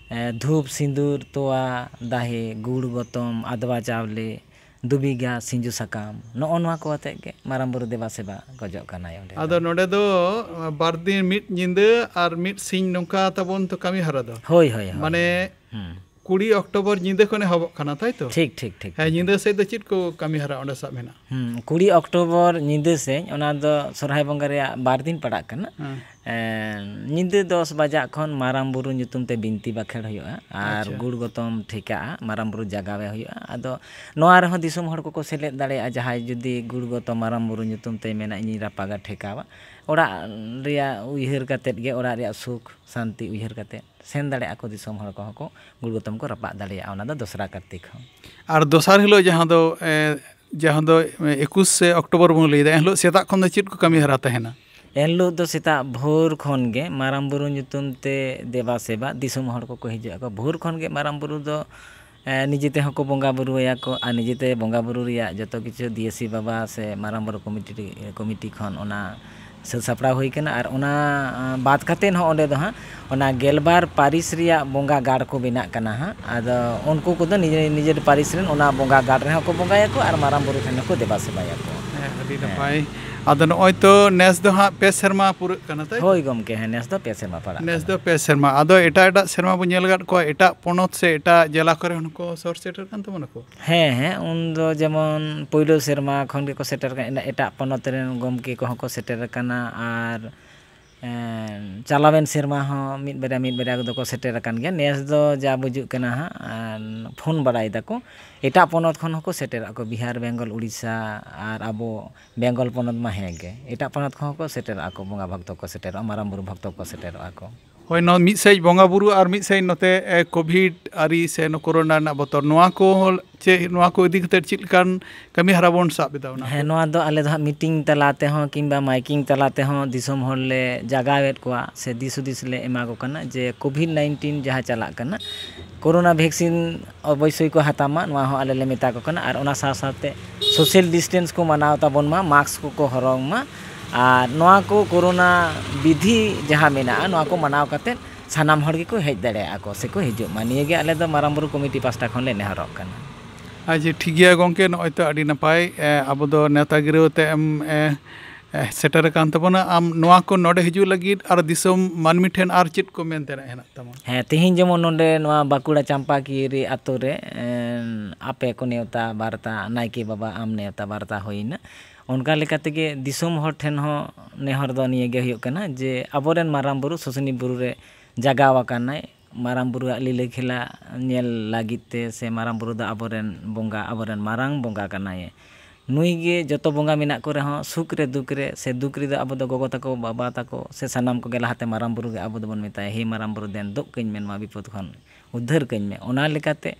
ᱮ, ᱫᱷᱩᱯ, ᱥᱤᱸᱫᱩᱨ, ᱛᱚᱣᱟ, ᱫᱟᱦᱮ, ᱜᱩᱲ, ᱜᱚᱛᱚᱢ, ᱟᱫᱽᱣᱟ ᱪᱟᱣᱞᱮ, ᱫᱩᱵᱤ ᱜᱷᱟᱥ, ᱥᱤᱸᱡᱩ ᱥᱟᱠᱟᱢ, ᱱᱚᱜᱼᱚ ᱱᱚᱣᱟ ᱠᱚ ᱟᱛᱮᱫ ᱜᱮ ᱢᱟᱨᱟᱝ ᱵᱩᱨᱩ ᱫᱮᱵᱟ ᱥᱮᱵᱟ ᱜᱚᱡᱚᱜ ᱠᱟᱱᱟᱭ ᱚᱸᱰᱮ ᱟᱫᱚ ᱫᱚ᱾ ᱱᱚᱰᱮ ᱫᱚ, ᱵᱟᱨ ᱫᱤᱱ ᱢᱤᱫ ᱧᱤᱫᱟᱹ ᱟᱨ ᱢᱤᱫ ᱥᱤᱧ ᱱᱚᱝᱠᱟ ᱛᱟᱵᱚᱱ ᱛᱚ ᱠᱟᱹᱢᱤ ᱦᱚᱨᱟ ᱫᱚ᱾ ᱦᱳᱭ, ᱦᱳᱭ, ᱦᱳᱭ᱾ ᱢᱟᱱᱮ ᱦᱩᱸ᱾ ᱠᱩᱲᱤ ᱚᱠᱴᱳᱵᱚᱨ ᱧᱤᱫᱟᱹ ᱠᱷᱚᱱ ᱮᱦᱚᱵᱚᱜ ᱠᱟᱱᱟ, ᱛᱟᱭ ᱛᱚ? ᱴᱷᱤᱠ, ᱴᱷᱤᱠ, ᱴᱷᱤᱠ, ᱦᱮᱸ, ᱴᱷᱤᱠ᱾ ᱧᱤᱫᱟᱹ ᱥᱮᱫ ᱫᱚ ᱪᱮᱫ ᱠᱚ ᱠᱟᱹᱢᱤ ᱦᱚᱨᱟ ᱚᱸᱰᱮ ᱥᱟᱵ ᱢᱮᱱᱟᱜᱼᱟ? ᱦᱩᱸ, ᱠᱩᱲᱤ ᱚᱠᱴᱳᱵᱚᱨ ᱧᱤᱫᱟᱹ ᱥᱮᱫ, ᱚᱱᱟ ᱫᱚ ᱥᱚᱨᱦᱟᱭ ᱵᱚᱸᱜᱟ ᱨᱮᱭᱟᱜ ᱵᱟᱨ ᱫᱤᱱ ᱯᱟᱲᱟᱜ ᱠᱟᱱᱟ᱾ ᱦᱮᱸ᱾ ᱮᱸ, ᱧᱤᱫᱟᱹ ᱫᱚᱥ ᱵᱟᱡᱟᱜ ᱠᱷᱚᱱ ᱢᱟᱨᱟᱝ ᱵᱩᱨᱩ ᱧᱩᱛᱩᱢ ᱛᱮ ᱵᱤᱱᱛᱤ ᱵᱟᱠᱷᱮᱲ ᱦᱩᱭᱩᱜᱼᱟ ᱟᱨ ᱟᱪᱪᱷᱟ᱾ ᱜᱩᱲ ᱜᱚᱛᱚᱢ ᱴᱷᱮᱠᱟᱜᱼᱟ, ᱢᱟᱨᱟᱝ ᱵᱩᱨᱩ ᱡᱟᱜᱟᱣᱮ ᱦᱩᱭᱩᱜᱼᱟ᱾ ᱟᱫᱚ ᱱᱚᱣᱟ ᱨᱮᱦᱚᱸ ᱫᱤᱥᱚᱢ ᱦᱚᱲ ᱠᱚᱠᱚ ᱥᱮᱞᱮᱫ ᱫᱟᱲᱮᱭᱟᱜᱼᱟ, ᱡᱟᱦᱟᱸᱭ ᱡᱩᱫᱤ ᱜᱩᱲ ᱜᱚᱛᱚᱢ ᱢᱟᱨᱟᱝ ᱵᱩᱨᱩ ᱧᱩᱛᱩᱢ ᱛᱮᱭ ᱢᱮᱱᱟ, "ᱤᱧᱤᱧ ᱨᱟᱯᱟᱜᱟ, ᱴᱷᱮᱠᱟᱣᱟ", ᱚᱲᱟᱜ ᱨᱮᱭᱟᱜ ᱩᱭᱦᱟᱹᱨ ᱠᱟᱛᱮᱫ ᱜᱮ, ᱚᱲᱟᱜ ᱨᱮᱭᱟᱜ ᱥᱩᱠ ᱥᱟᱱᱛᱤ ᱩᱭᱦᱟᱹᱨ ᱠᱟᱛᱮᱫ ᱥᱮᱱ ᱫᱟᱲᱮᱭᱟᱜᱼᱟ ᱠᱚ ᱫᱤᱥᱚᱢ ᱦᱚᱲ ᱠᱚᱦᱚᱸ ᱠᱚ ᱜᱩᱲ ᱜᱚᱛᱚᱢ ᱠᱚ ᱨᱟᱯᱟᱜ ᱫᱟᱲᱮᱭᱟᱜᱼᱟ, ᱚᱱᱟ ᱫᱚ ᱫᱚᱥᱨᱟ ᱠᱟᱨᱛᱤᱠ ᱦᱚᱸ᱾ ᱟᱨ ᱫᱚᱥᱟᱨ ᱦᱤᱞᱳᱜ ᱡᱟᱦᱟᱸ ᱫᱚ, ᱮ, ᱡᱟᱦᱟᱸ ᱫᱚ ᱮᱠᱩᱥᱮ ᱚᱠᱴᱳᱵᱚᱨ ᱵᱚᱱ ᱞᱟᱹᱭᱫᱟ, ᱮᱱᱦᱤᱞᱳᱜ ᱥᱮᱛᱟᱜ ᱠᱷᱚᱱ ᱫᱚ ᱪᱮᱫ ᱠᱚ ᱠᱟᱹᱢᱤ ᱦᱚᱨᱟ ᱛᱟᱦᱮᱱᱟ? ᱮᱱᱦᱤᱞᱳᱜ ᱫᱚ ᱥᱮᱛᱟᱜ ᱵᱷᱳᱨ ᱠᱷᱚᱱ ᱜᱮ ᱢᱟᱨᱟᱝ ᱵᱩᱨᱩ ᱧᱩᱛᱩᱢ ᱛᱮ ᱫᱮᱵᱟ ᱥᱮᱵᱟ, ᱫᱤᱥᱚᱢ ᱦᱚᱲ ᱠᱚᱠᱚ ᱦᱤᱡᱩᱜ ᱟᱠᱚ᱾ ᱵᱷᱳᱨ ᱠᱷᱚᱱ ᱜᱮ ᱢᱟᱨᱟᱝ ᱵᱩᱨᱩ ᱫᱚ, ᱮ, ᱱᱤᱡᱮ ᱛᱮᱦᱚᱸ ᱠᱚ ᱵᱚᱸᱜᱟ ᱵᱩᱨᱩ ᱟᱭᱟ ᱠᱚ ᱟᱨ ᱱᱤᱡᱮ ᱛᱮ ᱵᱚᱸᱜᱟ ᱵᱩᱨᱩ ᱨᱮᱭᱟᱜ ᱡᱚᱛᱚ ᱠᱤᱪᱷᱩ ᱫᱤᱭᱟᱹᱥᱤ ᱵᱟᱵᱟ ᱥᱮ ᱢᱟᱨᱟᱝ ᱵᱩᱨᱩ ᱠᱚᱢᱤᱴᱤ, ᱠᱚᱢᱤᱴᱤ ᱠᱷᱚᱱ ᱚᱱᱟ ᱥᱟᱹᱛ ᱥᱟᱯᱲᱟᱣ ᱦᱩᱭ ᱠᱟᱱᱟ᱾ ᱟᱨ ᱚᱱᱟ, ᱟ, ᱵᱟᱫ ᱠᱟᱛᱮᱫ ᱦᱚᱸ ᱚᱸᱰᱮ ᱫᱚ ᱦᱟᱸᱜ ᱚᱱᱟ ᱜᱮᱞᱵᱟᱨ ᱯᱟᱹᱨᱤᱥ ᱨᱮᱭᱟᱜ ᱵᱚᱸᱜᱟ ᱜᱟᱲ ᱠᱚ ᱵᱮᱱᱟᱜ ᱠᱟᱱᱟ ᱦᱟᱸᱜ᱾ ᱟᱫᱚ ᱩᱱᱠᱩ ᱠᱚᱫᱚ ᱱᱤᱡᱮᱨ, ᱱᱤᱡᱮᱨ ᱯᱟᱹᱨᱤᱥ ᱨᱮᱱ ᱚᱱᱟ ᱵᱚᱸᱜᱟ ᱜᱟᱲ ᱨᱮᱦᱚᱸ ᱠᱚ ᱵᱚᱸᱜᱟᱭᱟᱠᱚ ᱟᱨ ᱢᱟᱨᱟᱝ ᱵᱩᱨᱩ ᱴᱷᱮᱱ ᱦᱚᱸᱠᱚ ᱫᱮᱵᱟ ᱥᱮᱵᱟᱭᱟᱠᱚ᱾ ᱦᱮᱸ, ᱟᱹᱰᱤ ᱦᱮᱸ᱾ ᱱᱟᱯᱟᱭ᱾ ᱟᱫᱚ ᱱᱚᱜᱼᱚᱭ ᱛᱚ ᱱᱮᱥ ᱫᱚ ᱦᱟᱸᱜ ᱯᱮ ᱥᱮᱨᱢᱟ ᱯᱩᱨᱟᱹᱜ ᱠᱟᱱᱟ, ᱛᱟᱭ ᱛᱚ? ᱦᱳᱭ ᱜᱚᱢᱠᱮ, ᱦᱮᱸ, ᱱᱮᱥ ᱫᱚ ᱯᱮ ᱥᱮᱨᱢᱟ ᱯᱟᱲᱟᱜ ᱱᱮᱥ ᱠᱟᱱᱟ᱾ ᱫᱚ ᱯᱮ ᱥᱮᱨᱢᱟ᱾ ᱟᱫᱚ ᱮᱴᱟᱜ ᱮᱴᱟᱜ ᱥᱮᱨᱢᱟ ᱵᱚᱱ ᱧᱮᱞ ᱟᱠᱟᱫ ᱠᱚᱣᱟ, ᱮᱴᱟᱜ ᱯᱚᱱᱚᱛ ᱥᱮ ᱮᱴᱟᱜ ᱡᱮᱞᱟ ᱠᱚᱨᱮ ᱦᱚᱸ ᱠᱚ ᱥᱚᱨ ᱥᱮᱴᱮᱨ ᱠᱟᱱ ᱛᱟᱵᱚᱱᱟ ᱠᱚ? ᱦᱮᱸ, ᱦᱮᱸ, ᱩᱱ ᱫᱚ ᱡᱮᱢᱚᱱ ᱯᱳᱭᱞᱳ ᱥᱮᱨᱢᱟ ᱠᱷᱚᱱ ᱜᱮᱠᱚ ᱥᱮᱴᱮᱨ ᱠᱟᱱᱟ, ᱮᱴᱟᱜ ᱯᱚᱱᱚᱛ ᱨᱮᱱ ᱜᱚᱢᱠᱮ ᱠᱚᱦᱚᱸ ᱠᱚ ᱥᱮᱴᱮᱨ ᱟᱠᱟᱱᱟ᱾ ᱟᱨ ᱮᱸ, ᱪᱟᱞᱟᱣᱮᱱ ᱥᱮᱨᱢᱟ ᱦᱚᱸ ᱢᱤᱫ ᱵᱟᱨᱭᱟ, ᱢᱤᱫ ᱵᱟᱨᱭᱟ ᱫᱚᱠᱚ ᱥᱮᱴᱮᱨ ᱟᱠᱟᱱ ᱜᱮᱭᱟ᱾ ᱱᱮᱥ ᱫᱚ ᱡᱟ ᱵᱩᱡᱩᱜ ᱠᱟᱱᱟ ᱦᱟᱸᱜ, ᱟᱨ ᱯᱷᱳᱱ ᱵᱟᱲᱟᱭ ᱫᱟᱠᱚ, ᱮᱴᱟᱜ ᱯᱚᱱᱚᱛ ᱠᱷᱚᱱ ᱦᱚᱸᱠᱚ ᱥᱮᱴᱮᱨᱚᱜᱼᱟ ᱠᱚ, ᱵᱤᱦᱟᱨ, ᱵᱮᱝᱜᱚᱞ, ᱩᱲᱤᱥᱥᱟ, ᱟᱨ ᱟᱵᱚ ᱵᱮᱝᱜᱚᱞ ᱯᱚᱱᱚᱛ ᱢᱟ ᱦᱮᱸ ᱜᱮ, ᱮᱴᱟᱜ ᱯᱚᱱᱚᱛ ᱠᱷᱚᱱ ᱦᱚᱸᱠᱚ ᱥᱮᱴᱮᱨᱚᱜᱼᱟ ᱠᱚ, ᱵᱚᱸᱜᱟ ᱵᱷᱚᱠᱛᱚ ᱠᱚ ᱥᱮᱴᱮᱨᱚᱜᱼᱟ, ᱢᱟᱨᱟᱝ ᱵᱩᱨᱩ ᱵᱷᱚᱠᱛᱚ ᱠᱚ ᱥᱮᱴᱮᱨᱚᱜᱼᱟ ᱠᱚ᱾ ᱦᱳᱭ, ᱱᱚᱣᱟ ᱢᱤᱫ ᱥᱮᱫ ᱵᱚᱸᱜᱟ ᱵᱩᱨᱩ ᱟᱨ ᱢᱤᱫ ᱥᱮᱫ ᱱᱚᱛᱮ, ᱮ, ᱠᱳᱵᱷᱤᱰ ᱟᱹᱨᱤ ᱥᱮ ᱱᱚᱣᱟ ᱠᱳᱨᱳᱱᱟ ᱨᱮᱱᱟᱜ ᱵᱚᱛᱚᱨ, ᱱᱚᱣᱟ ᱠᱚ ᱪᱮᱫ, ᱱᱚᱣᱟ ᱠᱚ ᱤᱫᱤ ᱠᱟᱛᱮᱫ ᱪᱮᱫ ᱞᱮᱠᱟᱱ ᱠᱟᱹᱢᱤ ᱦᱚᱨᱟ ᱵᱚᱱ ᱥᱟᱵ ᱮᱫᱟ ᱚᱱᱟ ᱦᱮᱸ, ᱠᱚ? ᱱᱚᱣᱟ ᱫᱚ ᱟᱞᱮ ᱫᱚ ᱦᱟᱸᱜ ᱢᱤᱴᱤᱝ ᱛᱟᱞᱟ ᱛᱮᱦᱚᱸ ᱠᱤᱝᱵᱟ ᱢᱟᱭᱠᱤᱝ ᱛᱟᱞᱟ ᱛᱮᱦᱚᱸ ᱫᱤᱥᱚᱢ ᱦᱚᱲ ᱞᱮ ᱡᱟᱜᱟᱣᱮᱫ ᱠᱚᱣᱟ ᱥᱮ ᱫᱤᱥ ᱦᱩᱫᱤᱥ ᱞᱮ ᱮᱢᱟ ᱠᱚ ᱠᱟᱱᱟ ᱡᱮ ᱠᱳᱵᱷᱤᱰ ᱱᱟᱭᱤᱱᱴᱤᱱ ᱡᱟᱦᱟᱸ ᱪᱟᱞᱟᱜ ᱠᱟᱱᱟ, ᱠᱳᱨᱳᱱᱟ ᱵᱷᱮᱠᱥᱤᱱ ᱚᱵᱚᱥᱥᱳᱭ ᱠᱚ ᱦᱟᱛᱟᱣ ᱢᱟ, ᱱᱚᱣᱟ ᱦᱚᱸ ᱟᱞᱮ ᱞᱮ ᱢᱮᱛᱟ ᱠᱚ ᱠᱟᱱᱟ᱾ ᱟᱨ ᱚᱱᱟ ᱥᱟᱶ ᱥᱟᱶᱛᱮ ᱥᱳᱥᱟᱞ ᱰᱤᱥᱴᱮᱱᱥ ᱠᱚ ᱢᱟᱱᱟᱣ ᱛᱟᱵᱚᱱ ᱢᱟ, ᱢᱟᱥᱠ ᱠᱚᱠᱚ ᱦᱚᱨᱚᱜᱽ ᱢᱟ, ᱟᱨ ᱱᱚᱣᱟ ᱠᱚ ᱠᱳᱨᱳᱱᱟ ᱵᱤᱫᱷᱤ ᱡᱟᱦᱟᱸ ᱢᱮᱱᱟᱜᱼᱟ, ᱱᱚᱣᱟ ᱠᱚ ᱢᱟᱱᱟᱣ ᱠᱟᱛᱮᱫ ᱥᱟᱱᱟᱢ ᱦᱚᱲ ᱜᱮᱠᱚ ᱦᱮᱡ ᱫᱟᱲᱮᱭᱟᱜᱼᱟ ᱠᱚ ᱥᱮᱠᱚ ᱦᱤᱡᱩᱜ ᱢᱟ, ᱱᱤᱭᱟᱹ ᱜᱮ ᱟᱞᱮ ᱫᱚ ᱢᱟᱨᱟᱝ ᱵᱩᱨᱩ ᱠᱚᱢᱤᱴᱤ ᱯᱟᱥᱴᱟ ᱠᱷᱚᱱ ᱞᱮ ᱱᱮᱦᱚᱨᱚᱜ ᱠᱟᱱᱟ᱾ ᱟᱪᱪᱷᱟ, ᱴᱷᱤᱠ ᱜᱮᱭᱟ ᱜᱚᱢᱠᱮ, ᱱᱚᱜᱼᱚᱭ ᱛᱚ ᱟᱹᱰᱤ ᱱᱟᱯᱟᱭ, ᱮ, ᱟᱵᱚ ᱫᱚ ᱱᱮᱣᱛᱟ ᱜᱤᱨᱟᱹ ᱛᱮ ᱮᱢ, ᱮ, ᱮ, ᱥᱮᱴᱮᱨ ᱟᱠᱟᱱ ᱛᱟᱵᱚᱱᱟ᱾ ᱟᱢ ᱱᱚᱣᱟ ᱠᱚ ᱱᱚᱰᱮ ᱦᱤᱡᱩᱜ ᱞᱟᱹᱜᱤᱫ ᱟᱨ ᱫᱤᱥᱚᱢ ᱢᱟᱹᱱᱢᱤ ᱴᱷᱮᱱ ᱟᱨ ᱪᱮᱫ ᱠᱚ ᱢᱮᱱ ᱛᱮᱱᱟᱜ ᱦᱮᱱᱟᱜ ᱛᱟᱢᱟ? ᱦᱮᱸ, ᱛᱮᱦᱮᱧ ᱡᱮᱢᱚᱱ ᱱᱚᱰᱮ ᱱᱚᱣᱟ ᱵᱟᱸᱠᱩᱲᱟ ᱪᱟᱢᱯᱟᱠᱤᱨᱤ ᱟᱛᱳ ᱨᱮ, ᱮᱱ, ᱟᱯᱮ ᱠᱚ ᱱᱮᱣᱛᱟ ᱵᱟᱨᱛᱟ, ᱱᱟᱭᱠᱮ ᱵᱟᱵᱟ ᱟᱢ ᱱᱮᱣᱛᱟ ᱵᱟᱨᱛᱟ ᱦᱩᱭᱱᱟ᱾ ᱚᱱᱠᱟ ᱞᱮᱠᱟ ᱛᱮᱜᱮ ᱫᱤᱥᱚᱢ ᱦᱚᱲ ᱴᱷᱮᱱ ᱦᱚᱸ ᱱᱮᱦᱚᱨ ᱫᱚ ᱱᱤᱭᱟᱹ ᱜᱮ ᱦᱩᱭᱩᱜ ᱠᱟᱱᱟ ᱡᱮ ᱟᱵᱚᱨᱮᱱ ᱢᱟᱨᱟᱝ ᱵᱩᱨᱩ ᱥᱩᱥᱩᱱᱤ ᱵᱩᱨᱩ ᱨᱮ ᱡᱟᱜᱟᱣ ᱟᱠᱟᱱᱟᱭ, ᱢᱟᱨᱟᱝ ᱵᱩᱨᱩᱣᱟᱜ ᱞᱤᱞᱟᱹ ᱠᱷᱮᱞᱟ ᱧᱮᱞ ᱞᱟᱹᱜᱤᱫ ᱛᱮ ᱥᱮ ᱢᱟᱨᱟᱝ ᱵᱩᱨᱩ ᱫᱚ ᱟᱵᱚᱨᱮᱱ ᱵᱚᱸᱜᱟ, ᱟᱵᱚᱨᱮᱱ ᱢᱟᱨᱟᱝ ᱵᱚᱸᱜᱟ ᱠᱟᱱᱟᱭ᱾ ᱱᱩᱭ ᱜᱮ ᱡᱚᱛᱚ ᱵᱚᱸᱜᱟ ᱢᱮᱱᱟᱜ ᱠᱚ ᱨᱮᱦᱚᱸ ᱥᱩᱠ ᱨᱮ ᱫᱩᱠ ᱨᱮ ᱥᱮ ᱫᱩᱠ ᱨᱮᱫᱚ ᱟᱵᱚ ᱫᱚ ᱜᱚᱜᱚ ᱛᱟᱠᱚ, ᱵᱟᱵᱟ ᱛᱟᱠᱚ ᱥᱮ ᱥᱟᱱᱟᱢ ᱠᱚᱜᱮ ᱞᱟᱦᱟᱛᱮ ᱢᱟᱨᱟᱝ ᱵᱩᱨᱩ ᱜᱮ ᱟᱵᱚ ᱫᱚᱵᱚᱱ ᱢᱮᱛᱟᱭᱟ, "ᱦᱮ ᱢᱟᱨᱟᱝ ᱵᱩᱨᱩ, ᱫᱮᱱ ᱫᱩᱜ ᱠᱟᱹᱧ ᱢᱮ, ᱱᱚᱣᱟ ᱵᱤᱯᱚᱫ ᱠᱷᱚᱱ ᱩᱫᱽᱫᱷᱟᱹᱨ ᱠᱟᱹᱧ ᱢᱮ᱾" ᱚᱱᱟ ᱞᱮᱠᱟᱛᱮ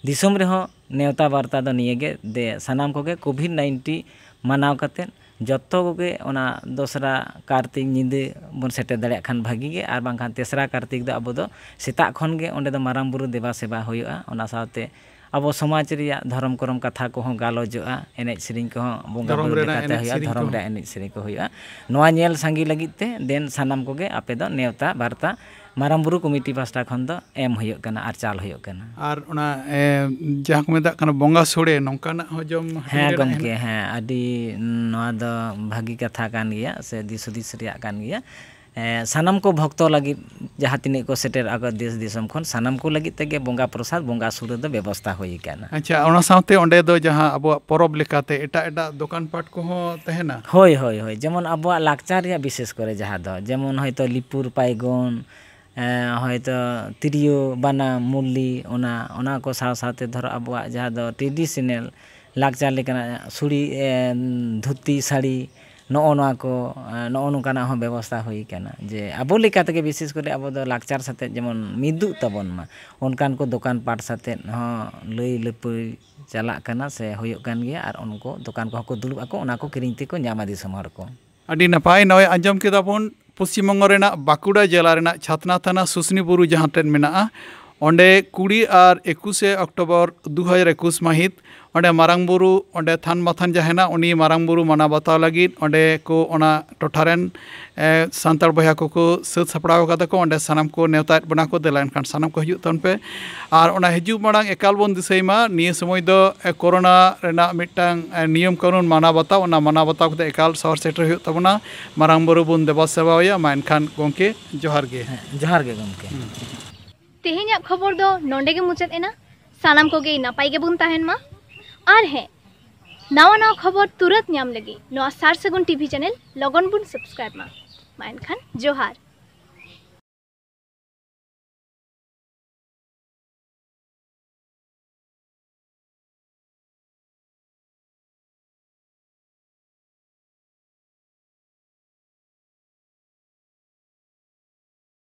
ᱫᱤᱥᱚᱢ ᱨᱮᱦᱚᱸ ᱱᱮᱣᱛᱟ ᱵᱟᱨᱛᱟ ᱫᱚ ᱱᱤᱭᱟᱹ ᱜᱮ, ᱫᱮ ᱥᱟᱱᱟᱢ ᱠᱚᱜᱮ ᱠᱳᱵᱷᱤᱰ ᱱᱟᱭᱤᱱᱴᱤ ᱢᱟᱱᱟᱣ ᱠᱟᱛᱮᱫ ᱡᱚᱛᱚ ᱠᱚᱜᱮ ᱚᱱᱟ ᱫᱚᱥᱨᱟ ᱠᱟᱨᱛᱤᱠ ᱧᱤᱫᱟᱹ ᱵᱚᱱ ᱥᱮᱴᱮᱨ ᱫᱟᱲᱮᱭᱟᱜ ᱠᱷᱟᱱ ᱵᱷᱟᱹᱜᱤ ᱜᱮ, ᱟᱨ ᱵᱟᱝᱠᱷᱟᱱ ᱛᱮᱥᱨᱟ ᱠᱟᱨᱛᱤᱠ ᱫᱚ ᱟᱵᱚ ᱫᱚ ᱥᱮᱛᱟᱜ ᱠᱷᱚᱱ ᱜᱮ ᱚᱸᱰᱮ ᱫᱚ ᱢᱟᱨᱟᱝ ᱵᱩᱨᱩ ᱫᱮᱵᱟ ᱥᱮᱵᱟ ᱦᱩᱭᱩᱜᱼᱟ᱾ ᱚᱱᱟ ᱥᱟᱶᱛᱮ ᱟᱵᱚ ᱥᱚᱢᱟᱡᱽ ᱨᱮᱭᱟᱜ ᱫᱷᱚᱨᱚᱢ ᱠᱚᱨᱚᱢ ᱠᱟᱛᱷᱟ ᱠᱚᱦᱚᱸ ᱜᱟᱞᱚᱪᱚᱜᱼᱟ, ᱮᱱᱮᱡ ᱥᱮᱨᱮᱧ ᱠᱚᱦᱚᱸ ᱵᱚᱸᱜᱟ ᱫᱷᱚᱨᱚᱢ ᱵᱩᱨᱩ ᱨᱮᱱᱟᱜ ᱞᱮᱠᱟᱛᱮ ᱮᱱᱮᱡ ᱦᱩᱭᱩᱜᱼᱟ, ᱥᱮᱨᱮᱧ ᱫᱷᱚᱨᱚᱢ ᱠᱚ᱾ ᱨᱮᱭᱟᱜ ᱮᱱᱮᱡ ᱥᱮᱨᱮᱧ ᱠᱚ ᱦᱩᱭᱩᱜᱼᱟ᱾ ᱱᱚᱣᱟ ᱧᱮᱞ ᱥᱟᱸᱜᱮ ᱞᱟᱹᱜᱤᱫ ᱛᱮ ᱫᱮᱱ ᱥᱟᱱᱟᱢ ᱠᱚᱜᱮ ᱟᱯᱮ ᱫᱚ ᱱᱮᱣᱛᱟ ᱵᱟᱨᱛᱟ ᱢᱟᱨᱟᱝ ᱵᱩᱨᱩ ᱠᱚᱢᱤᱴᱤ ᱯᱟᱥᱴᱟ ᱠᱷᱚᱱ ᱫᱚ ᱮᱢ ᱦᱩᱭᱩᱜ ᱠᱟᱱᱟ ᱟᱨ ᱪᱟᱞ ᱦᱩᱭᱩᱜ ᱠᱟᱱᱟ᱾ ᱟᱨ ᱚᱱᱟ, ᱮ, ᱡᱟᱦᱟᱸ ᱠᱚ ᱢᱮᱛᱟᱜ ᱠᱟᱱᱟ ᱵᱚᱸᱜᱟ ᱥᱳᱲᱮ, ᱱᱚᱝᱠᱟᱱᱟᱜ ᱦᱚᱸ ᱡᱚᱢ ᱦᱟᱹᱴᱤᱧ ᱦᱮᱸ ᱨᱮᱱᱟᱜ ᱜᱚᱢᱠᱮ, ᱦᱮᱱᱟᱜ? ᱦᱮᱸ, ᱟᱹᱰᱤ ᱱᱚᱣᱟ ᱫᱚ ᱵᱷᱟᱹᱜᱤ ᱠᱟᱛᱷᱟ ᱠᱟᱱ ᱜᱮᱭᱟ ᱥᱮ ᱫᱤᱥ ᱦᱩᱫᱤᱥ ᱨᱮᱭᱟᱜ ᱠᱟᱱ ᱜᱮᱭᱟ᱾ ᱮ, ᱥᱟᱱᱟᱢ ᱠᱚ ᱵᱷᱚᱠᱛᱚ ᱞᱟᱹᱜᱤᱫ ᱡᱟᱦᱟᱸ ᱛᱤᱱᱟᱹᱜ ᱠᱚ ᱥᱮᱴᱮᱨᱚᱜᱼᱟ ᱠᱚ ᱫᱮᱥ ᱫᱤᱥᱚᱢ ᱠᱷᱚᱱ, ᱥᱟᱱᱟᱢ ᱠᱚ ᱞᱟᱹᱜᱤᱫ ᱛᱮᱜᱮ ᱵᱚᱸᱜᱟ ᱯᱨᱚᱥᱟᱫ, ᱵᱚᱸᱜᱟ ᱥᱩᱨᱟᱹ ᱫᱚ ᱵᱮᱵᱚᱥᱛᱷᱟ ᱦᱩᱭ ᱟᱠᱟᱱᱟ᱾ ᱟᱪᱪᱷᱟ, ᱚᱱᱟ ᱥᱟᱶᱛᱮ ᱚᱸᱰᱮ ᱫᱚ ᱡᱟᱦᱟᱸ ᱟᱵᱚᱣᱟᱜ ᱯᱚᱨᱚᱵᱽ ᱞᱮᱠᱟᱛᱮ ᱮᱴᱟᱜ ᱮᱴᱟᱜ ᱫᱚᱠᱟᱱ ᱯᱟᱴ ᱠᱚᱦᱚᱸ ᱛᱟᱦᱮᱱᱟ? ᱦᱳᱭ, ᱦᱳᱭ, ᱦᱳᱭ, ᱡᱮᱢᱚᱱ ᱟᱵᱚᱣᱟᱜ ᱞᱟᱠᱪᱟᱨ ᱨᱮᱭᱟᱜ ᱵᱤᱥᱮᱥ ᱠᱚᱨᱮ ᱡᱟᱦᱟᱸ ᱫᱚ, ᱡᱮᱢᱚᱱ ᱦᱚᱭᱛᱳ ᱞᱤᱯᱩᱨ ᱯᱟᱭᱜᱚᱱ, ᱮᱸ, ᱦᱚᱭᱛᱳ ᱛᱤᱨᱭᱳ, ᱵᱟᱱᱟᱢ, ᱢᱩᱨᱞᱤ, ᱚᱱᱟ, ᱚᱱᱟ ᱠᱚ ᱥᱟᱶ ᱥᱟᱶᱛᱮ ᱫᱷᱚᱨᱚ ᱟᱵᱚᱣᱟᱜ ᱡᱟᱦᱟᱸ ᱫᱚ traditional ᱞᱟᱠᱪᱟᱨ ᱞᱮᱠᱟᱱᱟᱜ ᱥᱩᱲᱤ, ᱮᱸ, ᱫᱷᱩᱛᱤ, ᱥᱟᱹᱲᱤ, ᱱᱚᱜᱼᱚ ᱱᱚᱣᱟ ᱠᱚ, ᱮᱸ, ᱱᱚᱜᱼᱚ ᱱᱚᱝᱠᱟᱱᱟᱜ ᱦᱚᱸ ᱵᱮᱵᱚᱥᱛᱷᱟ ᱦᱩᱭ ᱠᱟᱱᱟ, ᱡᱮ ᱟᱵᱚ ᱞᱮᱠᱟ ᱛᱮᱜᱮ ᱵᱤᱥᱮᱥ ᱠᱚᱨᱮ ᱟᱵᱚ ᱫᱚ ᱞᱟᱠᱪᱟᱨ ᱥᱟᱛᱮᱜ ᱡᱮᱢᱚᱱ ᱢᱤᱫᱚᱜ ᱛᱟᱵᱚᱱ ᱢᱟ, ᱚᱱᱠᱟᱱ ᱠᱚ ᱫᱚᱠᱟᱱ ᱯᱟᱴ ᱥᱟᱛᱮᱜ ᱦᱚᱸ ᱞᱟᱹᱭ ᱞᱟᱹᱯᱟᱹᱭ ᱪᱟᱞᱟᱜ ᱠᱟᱱᱟ ᱥᱮ ᱦᱩᱭᱩᱜ ᱠᱟᱱ ᱜᱮᱭᱟ, ᱟᱨ ᱩᱱᱠᱩ ᱫᱚᱠᱟᱱ ᱠᱚᱦᱚᱸ ᱠᱚ ᱫᱩᱲᱩᱵ ᱟᱠᱚ, ᱚᱱᱟ ᱠᱚ ᱠᱤᱨᱤᱧ ᱛᱮᱠᱚ ᱧᱟᱢᱟ ᱫᱤᱥᱚᱢ ᱦᱚᱲ ᱠᱚ᱾ ᱟᱹᱰᱤ ᱱᱟᱯᱟᱭ᱾ ᱱᱚᱜᱼᱚᱭ ᱟᱸᱡᱚᱢ ᱠᱮᱫᱟ ᱵᱚᱱ, ᱯᱚᱥᱪᱤᱢ ᱵᱚᱝᱜᱚ ᱨᱮᱱᱟᱜ ᱵᱟᱸᱠᱩᱲᱟ ᱡᱮᱞᱟ ᱨᱮᱱᱟᱜ ᱪᱷᱟᱛᱱᱟ ᱛᱷᱟᱱᱟ ᱥᱩᱥᱱᱤ ᱵᱩᱨᱩ ᱡᱟᱦᱟᱸ ᱴᱷᱮᱱ ᱢᱮᱱᱟᱜᱼᱟ, ᱚᱸᱰᱮ ᱠᱩᱲᱤ ᱟᱨ ᱮᱠᱩᱥᱮ ᱚᱠᱴᱳᱵᱚᱨ ᱫᱩ ᱦᱟᱡᱟᱨ ᱮᱠᱩᱥ ᱢᱟᱹᱦᱤᱛ ᱚᱸᱰᱮ ᱢᱟᱨᱟᱝ ᱵᱩᱨᱩ, ᱚᱸᱰᱮ ᱛᱷᱟᱱ ᱢᱟᱛᱷᱟᱱ ᱡᱟᱦᱮᱱᱟ, ᱩᱱᱤ ᱢᱟᱨᱟᱝ ᱵᱩᱨᱩ ᱢᱟᱱᱟᱣ ᱵᱟᱛᱟᱣ ᱞᱟᱹᱜᱤᱫ ᱚᱸᱰᱮ ᱠᱚ, ᱚᱱᱟ ᱴᱚᱴᱷᱟ ᱨᱮᱱ, ᱮ, ᱥᱟᱱᱛᱟᱲ ᱵᱚᱭᱦᱟ ᱠᱚᱠᱚ ᱥᱟᱹᱛ ᱥᱟᱯᱲᱟᱣ ᱠᱟᱫᱟ ᱠᱚ᱾ ᱚᱸᱰᱮ ᱥᱟᱱᱟᱢ ᱠᱚ ᱱᱮᱣᱛᱟᱭᱮᱫ ᱵᱚᱱᱟ ᱠᱚ, ᱫᱮᱞᱟ ᱮᱱᱠᱷᱟᱱ ᱥᱟᱱᱟᱢ ᱠᱚ ᱦᱤᱡᱩᱜ ᱛᱟᱵᱚᱱ ᱯᱮ᱾ ᱟᱨ ᱚᱱᱟ ᱦᱤᱡᱩᱜ ᱢᱟᱲᱟᱝ ᱮᱠᱟᱞ ᱵᱚᱱ ᱫᱤᱥᱟᱹᱭ ᱢᱟ, ᱱᱤᱭᱟᱹ ᱥᱚᱢᱚᱭ ᱫᱚ, ᱮ, ᱠᱳᱨᱳᱱᱟ ᱨᱮᱱᱟᱜ ᱢᱤᱫᱴᱟᱝ, ᱮ, ᱱᱤᱭᱚᱢ ᱠᱟᱹᱱᱩᱱ ᱢᱟᱱᱟᱣ ᱵᱟᱛᱟᱣ, ᱚᱱᱟ ᱢᱟᱱᱟᱣ ᱵᱟᱛᱟᱣ ᱠᱟᱛᱮ ᱮᱠᱟᱞ ᱥᱚᱦᱚᱨ ᱥᱮᱴᱮᱨ ᱦᱩᱭᱩᱜ ᱛᱟᱵᱚᱱᱟ᱾ ᱢᱟᱨᱟᱝ ᱵᱩᱨᱩ ᱵᱚᱱ ᱫᱮᱵᱟ ᱥᱮᱵᱟᱣᱟᱭᱟ᱾ ᱢᱟ ᱮᱱᱠᱷᱟᱱ ᱜᱚᱢᱠᱮ, ᱡᱚᱦᱟᱨ ᱜᱮ᱾ ᱦᱮᱸ, ᱡᱚᱦᱟᱨ ᱜᱮ ᱜᱚᱢᱠᱮ᱾ ᱦᱩᱸ᱾ ᱛᱮᱦᱮᱧᱟᱜ ᱠᱷᱚᱵᱚᱨ ᱫᱚ ᱱᱚᱸᱰᱮ ᱜᱮ ᱢᱩᱪᱟᱹᱫ ᱮᱱᱟ᱾ ᱥᱟᱱᱟᱢ ᱠᱚᱜᱮ ᱱᱟᱯᱟᱭ ᱜᱮᱵᱚᱱ ᱛᱟᱦᱮᱱ ᱢᱟ᱾ ᱟᱨ ᱦᱮᱸ, ᱱᱟᱣᱟ ᱱᱟᱣᱟ ᱠᱷᱚᱵᱚᱨ ᱛᱩᱨᱟᱹᱛ ᱧᱟᱢ ᱞᱟᱹᱜᱤᱫ ᱱᱚᱣᱟ ᱥᱟᱨ ᱥᱟᱹᱜᱩᱱ ᱴᱤᱵᱷᱤ ᱪᱮᱱᱮᱞ ᱞᱚᱜᱚᱱ ᱵᱚᱱ ᱥᱟᱵᱥᱠᱨᱟᱭᱤᱵ ᱢᱟ᱾ ᱢᱟ ᱮᱱᱠᱷᱟᱱ ᱡᱚᱦᱟᱨ᱾